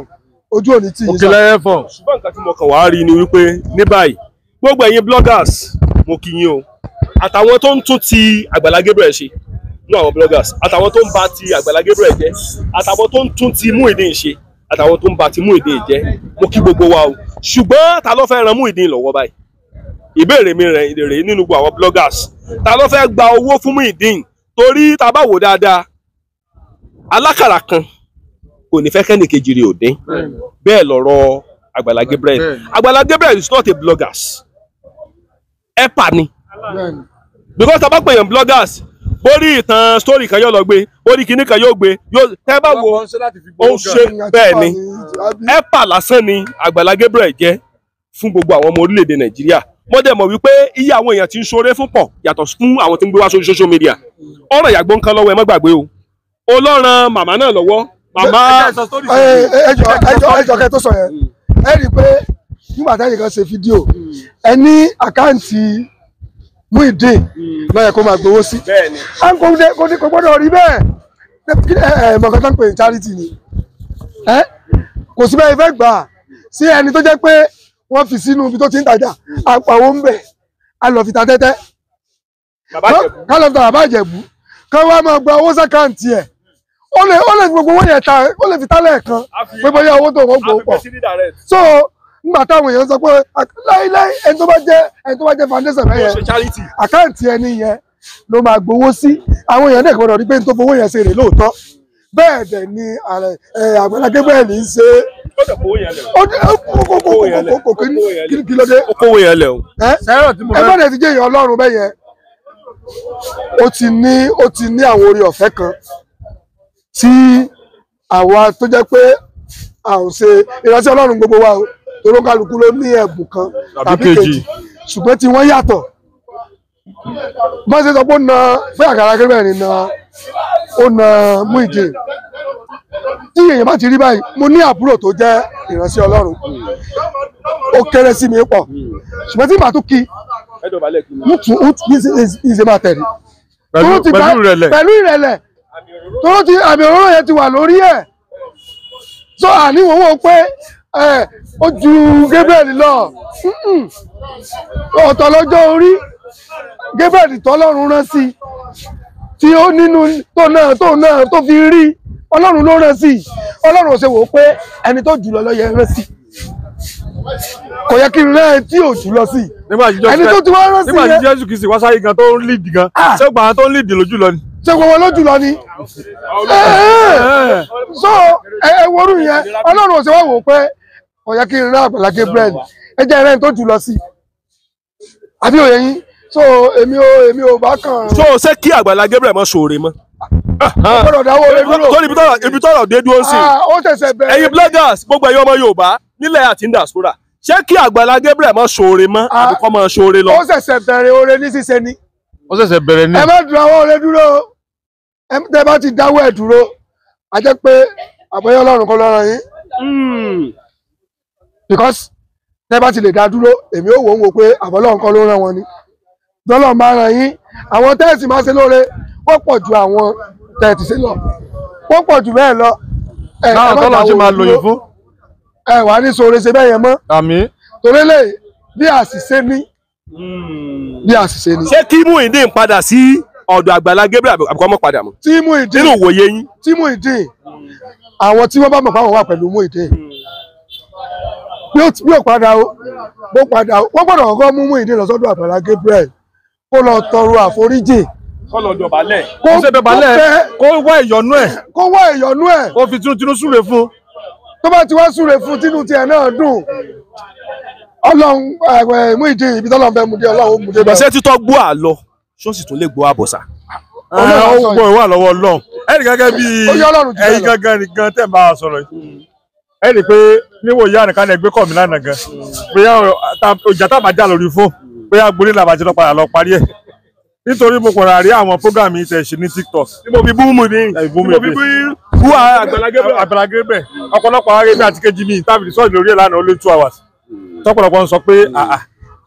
ojú òní tì yín sá. Ṣùgbọ́n nǹkan tí mo kàn wá rí ni wípé ní báyìí gbogbo ẹ̀yin bloggers mo kí yín o, àtàwọn tó ń tún ti Àgbàlá Gabriel ṣe ní àwọn bloggers, àtàwọn tó ń ba ti Àgbàlá Gabriel jẹ́, àtàwọn tó ń tún ti Muyideen ṣe, àtàwọn tó ń ba ti Muyideen jẹ́, mo kí gbogbo wa o. Ṣùgbọ́n ta ló fẹ́ ran Muyideen lọ́wọ́ báyìí? Ìbéèrè mi rèé nínú gbogbo àwọn bloggers, ta ló fẹ́ gba owó fún Muyideen? Torí ta bá wò dáadáa, alákàrà kan kò ní fẹ́ kẹ́nìkejì rẹ̀ ò dín. Bẹ́ẹ̀ lọ̀rọ̀ Àgbàlá Gabriel. Àgbàlá Gabriel is not a bloggers, ẹ̀pà ni. Because ta bá pè yàn bloggers, bórí ìtàn story kan yóò lọ gbé, bórí kinní kan yóò gbé, tẹ́ bá wo ó ń ṣe bẹ́ẹ̀ ni. Ẹ̀pà lásán ni Àgbàlá Gabriel jẹ́ fún gbogbo àwọn ọmọ orílẹ̀-èdè Nàìjíríà. Mo dẹ̀ mọ̀ wípé iye àwọn èèyàn tí ń ṣoore fún pọ̀ yàtọ̀ fún àwọn tí ń gbé wá sórí social media. Ọ̀rọ̀ ìyàgbọ́ ń kan lọ́wọ́, ẹ má gbàgbé o. Ọlọ́run màmá náà lọ́wọ́. Màmá ẹjọ kẹ tó sọ yẹn, ẹ rí i pé nígbà táyì kan ṣe fídíò ẹ ní àkáǹtì Muyideen ló yẹ kó máa gbowó sí. Kò gbọ́dọ̀ rí bẹ́ẹ̀. Ẹ mọ̀ kan tó ń pè ní charity ni. Kò sí bẹ́ẹ̀ fẹ́ gbà sí ẹni tó jẹ́ pé wọ́n fi sínú ibi tó ti ń tajà, àpàwọ̀ ń bẹ̀, a lọ fi ta tẹ́tẹ́, ká lọ fi ta bàbá Ìjẹ̀bú, ká wá máa gba owó sàkáǹtì ẹ̀. Ó lè fi gbogbo owó yẹn ta, ó lè fi ta lẹ́ẹ̀kan pé bóyá owó tó wọ́n gbowó pọ̀. So nígbà táwọn èèyàn sọ pé láíláí ẹni tó bá jẹ́ foundation rẹ̀ yẹn, àkáǹtì ẹni yẹn ló máa gbowó sí. Àwọn èèyàn náà gbọ́dọ̀ rí pé ní tó fowó yẹn ṣe rè lóòótọ́. Bẹ́ẹ̀ dẹ̀ ni Àgbàlá Gabriel ń ṣe. Kí ló dé? Ó kówó yẹn lẹ̀ o. Ẹ bá dẹ̀ ti jẹ́ èèyàn Ọlọ́run bẹ́ẹ̀ yẹn, ó ti ní àwọn oore ọ̀fẹ́ kan tí àwa tó jẹ́ pé a ò ṣe ìránṣẹ́ Ọlọ́run gbogbo wa o, torí kálukú ló ní ẹ̀bùn kan tàbí kejì, ṣùgbọ́n tí wọ́n yàtọ̀. Bọ́n ṣe sọ pé ó na pé Àgbàlá Gabriel ni na ó na Muyideen, tí èèyàn bá ti rí báyìí, mo ní àbúrò tó jẹ́ ìránṣẹ́ Ọlọ́run, ó kéré sí mi pọ̀, ṣùgbọ́n tí màá tún kí ìṣe máa tẹ̀lé pẹ̀lú ìrẹ̀lẹ̀, tó ti àmì òróró yẹn ti wà lórí ẹ̀, so àníwọ̀n wọ́n pé ó ju Gabriel lọ, ọ̀tọ̀ lọ́jọ́ orí Gabriel tọ́lọ́run rán sí tí ó nínú tó náà tó fi rí Ọlọ́run ló rán sí, Ọlọ́run ò ṣe wò ó pé ẹni tó jù lọ ló yẹ rán sí, kò yẹ kí n rán ẹ tí ò jù lọ sí, ẹni tó ti wá rán sí yẹn. Nígbà tí Jésù Kristi wá sáyé gan tó ń lead gan, ṣé gbà tó ń lead lójú lọ ni? Ṣé gbogbo wọn lójú lọ ni? So ẹ worú yẹn, Ọlọ́run ò ṣe wá wò ó pé kò yẹ kí n rán Àgbàlá Gabriel, ẹ jẹ́ ẹrẹ́ni tó jù lọ sí, àbí òye yín? So èmi ò bá kàn. So ṣé kí Àgbàlá Gabriel mọ́ ṣoore mọ́? Gbọ́dọ̀ dáwọ́ oore dúró. Torí ibi tọ́rọ̀ dé dúró sí. Ó ṣẹ̀ṣẹ̀ bẹ̀rẹ̀. Ẹ̀yin bloggers, gbogbo ẹ̀yin ọmọ Yorùbá nílẹ̀ àti ní diaspora, ṣé kí Àgbàlá Gabriel mọ́ ṣoore mọ́ àbí kó mọ́ ṣoore lọ? Ó ṣẹ̀ṣẹ̀ bẹ̀rẹ̀ oore ní ṣíṣe ni. Ó ṣẹ̀ṣẹ̀ bẹ̀rẹ̀ ní. Ẹ má dáwọ́ oore dúró, tẹ́ bá ti dáwọ́ ẹ̀ dúró, a jẹ́ pé àbọ̀yé Ọlọ́run kọ́ lọ́rọ̀ yín. Because tẹ́ bá ti lè dá dúró, èmi ò wò ó wò pé àbọ̀lọ́run kọ́ ló rán wọn ni. Dọ́lọ́ máa ràn yín, àwọn tẹ́ẹ̀sì máa ṣe lóore wọ́n pọ̀ ju àwọn tẹ́ẹ̀tì ṣe lọ, wọ́n pọ̀ jù bẹ́ẹ̀ lọ. Náà tọ́lọ́ ṣe máa lòyìn fún. Ẹ wà ní sọ̀rọ̀ ṣe bẹ́ẹ̀ yẹn mọ́. Àmín. Torí lè bí àṣìṣe ní. Bí àṣìṣe ní. Ṣé kí Muyideen padà sí ọ̀dọ̀ Àgbàlá Gabriel àbí kó má padà mọ́? Tí Muyideen nínú ìwòye yín. Tí Muyideen, àwọn tí wọ́n bá mọ̀ fáwọn wà pẹ̀lú Muyideen. Bí ò padà o, bó padà o, wọ́n gbọ́dọ̀ kọ́kọ́ mú Muyideen lọ sọ́dọ̀ Àgbàlá Gabriel kó lọ tọrọ àforíjì, kó lọ dọ̀bálẹ̀, kó ṣe dọ̀bálẹ̀, kó wá ìyọ́nú ẹ̀, kó wá ìyọ́nú ẹ̀, kó fi tinútinú súre fún. Tó bá ti wá súre fún, tínú tiẹ̀ náà dùn, Ọlọ́run Muyideen ibi tọ́lọ́run fẹ́ mú dé, Ọlọ́run ó mú dé bẹ́ẹ̀. Ṣé títọ́ gbọ́ àlọ ṣó sì tún lè gbọ́ àbọ̀sà? Ó gbọ́ ìwà lọ́wọ́ Ọlọ́run. Ẹnì gẹ́gẹ́ bí ẹ̀yin gangan nìkan tẹ̀ ń bá wa sọ̀rọ̀ yìí, ẹ rí i pé níwò ìyá nìkan lè gbé kọ̀ mí lánàá gan, bóyá ọjà tá a bá jà lórí fóònù, bóyá gbolé làbàjẹ́ lọ padà lọ parí ẹ̀, nítorí mo kọ̀ra rí àwọn program yìí tẹ̀ ṣe ní TikTok. Tí mo fi bú Muyideen, tí mo fi bú Àgbàlá Gabriel. Àgbàlá Gabriel, ọ̀pọ̀lọpọ̀ àwọn arẹ́bí àti kejì mi tàbí sọ́ọ̀dì lórí ẹ̀ lánàá ó lé 2 hours. Tọ́pọ̀lọpọ̀ ń sọ pé àà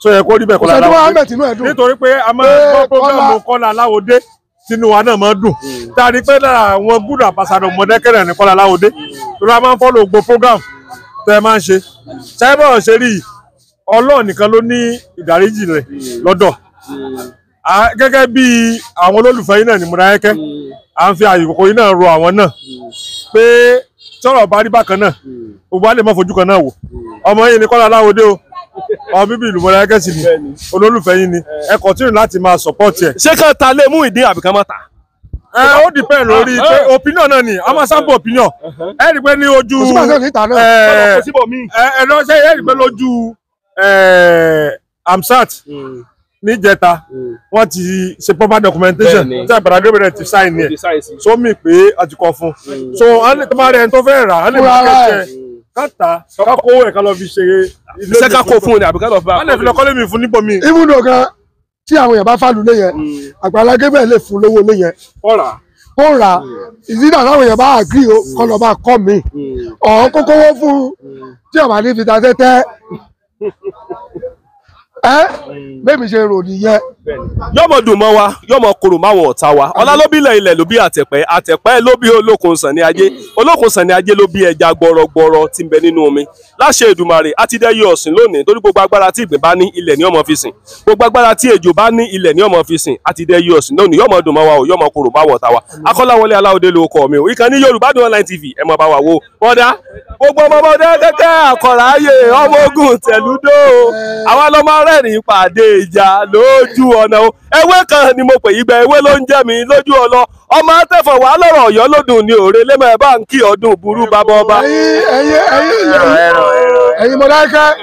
sọ yẹ kó rí bẹ́ẹ̀ Kọ́lá Aláwọ̀dé, nítorí pé a máa ń gbọ́ program Kọ́lá Aláwọ̀dé tínú wa náà máa ń dùn. Tá a rí pé lára àwọn good ambassador Mọ̀dẹ́kẹ́rẹ́ ní Kọ́lá Aláwọ̀dé, torí a máa ń follow gbogbo program tẹ́ ẹ máa ń ṣe. Ṣáíbọ̀ ṣe rí Ọlọ́run nìkan ló ní ìdáríjì rẹ̀ lọ́dọ̀. Gẹ́gẹ́ bí àwọn olólùfẹ́ yín náà ní Mọdákẹ́kẹ́, à ń fi àyè kòkó yín náà rọ àwọn náà pé tọ́rọ̀ bá rí bákan náà, gbogbo á lè má fojú kan náà wò. Ọmọ yín ni Kọ́lá Aláwọ̀dé o, ọmọ bíbí ìlú Mọdákẹ́kẹ́ sì ni, olólùfẹ́ yín ni, ẹ continue láti máa support ẹ̀. Ṣé kán ta lé Muyideen àbí kán má ta? Ó depend lórí pé opinion náà ni, a máa sample opinion. Ẹ rí i pé ní ojú ẹ rí i pé lójú Amsat níjẹta, wọ́n ti ṣe proper documentation tí Àgbàlá Gabriel ti sign ẹ̀, so mi pé a ti kọ fún, so tó bá rẹ̀ ẹni tó fẹ́ rà á lè máa kẹ́kẹ́ káta kákó ẹ̀ ká lọ fi ṣe ilé. Ṣé ká kó fún ni àbí ká lọ fi bá a lè fi lọ kọ́lé mi fún níbo mi. Even though gan tí àwọn èèyàn bá fàlù lé yẹn, Àgbàlá Gabriel lè fún lówó lé yẹn kó rà, ìdílé àwọn èèyàn bá agree o, kọ́ lọ bá kọ́ mi ọ̀hún kókówó fún tí ọ̀bà ní fi ta tẹ́tẹ́. Bẹ́ẹ̀ mi ṣe rò nìyẹn. Yọ́mọ dùn mọ́ wa, yọ́mọ korò máwọn ọ̀tá wa. Ọlá ló bí ilẹ̀, ilẹ̀ ló bí àtẹ̀pẹ́, àtẹ̀pẹ́ ló bí olókun sàn ní ajé, olókun sàn ní ajé ló bí ẹja gbọrọgbọrọ tí ń bẹ nínú omi. Láṣẹ Èdùmàrè àti dẹ́yẹ ọ̀sìn lónìí, torí gbogbo agbára tí ìgbín bá ní ilẹ̀ ní ọmọ fi sìn, gbogbo agbára tí ejò bá ní ilẹ̀ ní ọmọ fi sìn, àti dẹ́yẹ ọ̀sìn lónìí. Yọ́mọ dùn mọ́ wa o, yọ́mọ korò máwọn ọ̀tá wa. Akọ́láwọlé Aláwọ̀dé ló kọ mi o, ìkànnì Yorùbá Dùn Online TV, ẹ mọ̀ bá wa wo. Bọ́dá gbogbo ọmọ ọmọdé kẹ́kẹ́ àkọ́rọ̀ ayé ọmọ ogun tẹ̀lúdó, àwa lọ́mọ rẹ́rìn pàdé ìjà lójú ọ̀nà o. Ewé kan ni mo pè yí gbẹ, ewé ló ń jẹ́ mi lójú ọlọ. Ọmọ atẹ́fọ̀ wà lọ́rọ̀ Ọ̀yọ́ lódùn ní òre lẹ́mọ̀ ẹ̀ bá ń kí ọdún burú bàbá ọba. Ẹ̀yin Mọdákẹ́kẹ́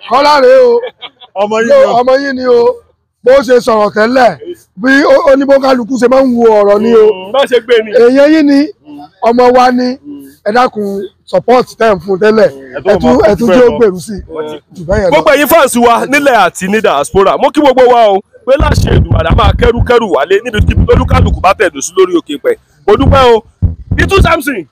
Kọ́lá rèé o, ọmọ yín ni o. Bó ṣe sọ̀rọ̀ tẹ́lẹ̀ bí oníbókálukú ṣe máa ń wo ọ̀rọ̀ ni o. Èèyàn yín ni, ọmọ wa ni. Ẹ dákun, support tẹ́ ń fún tẹ́lẹ̀, ẹ̀tún tí ó gbèrú sí jù bẹ́ẹ̀ lọ. Gbogbo ẹ̀yin fans wa nílẹ̀ àti ní diaspora, mo kí gbogbo wa o pé láṣẹ Èdùmàrè a máa kẹ́rùkẹ́rù wálé níbi tí olúkálùkù bá tẹ̀dó sí lórí òkè pẹ̀. Mo dúpẹ́ o. Itu Samson.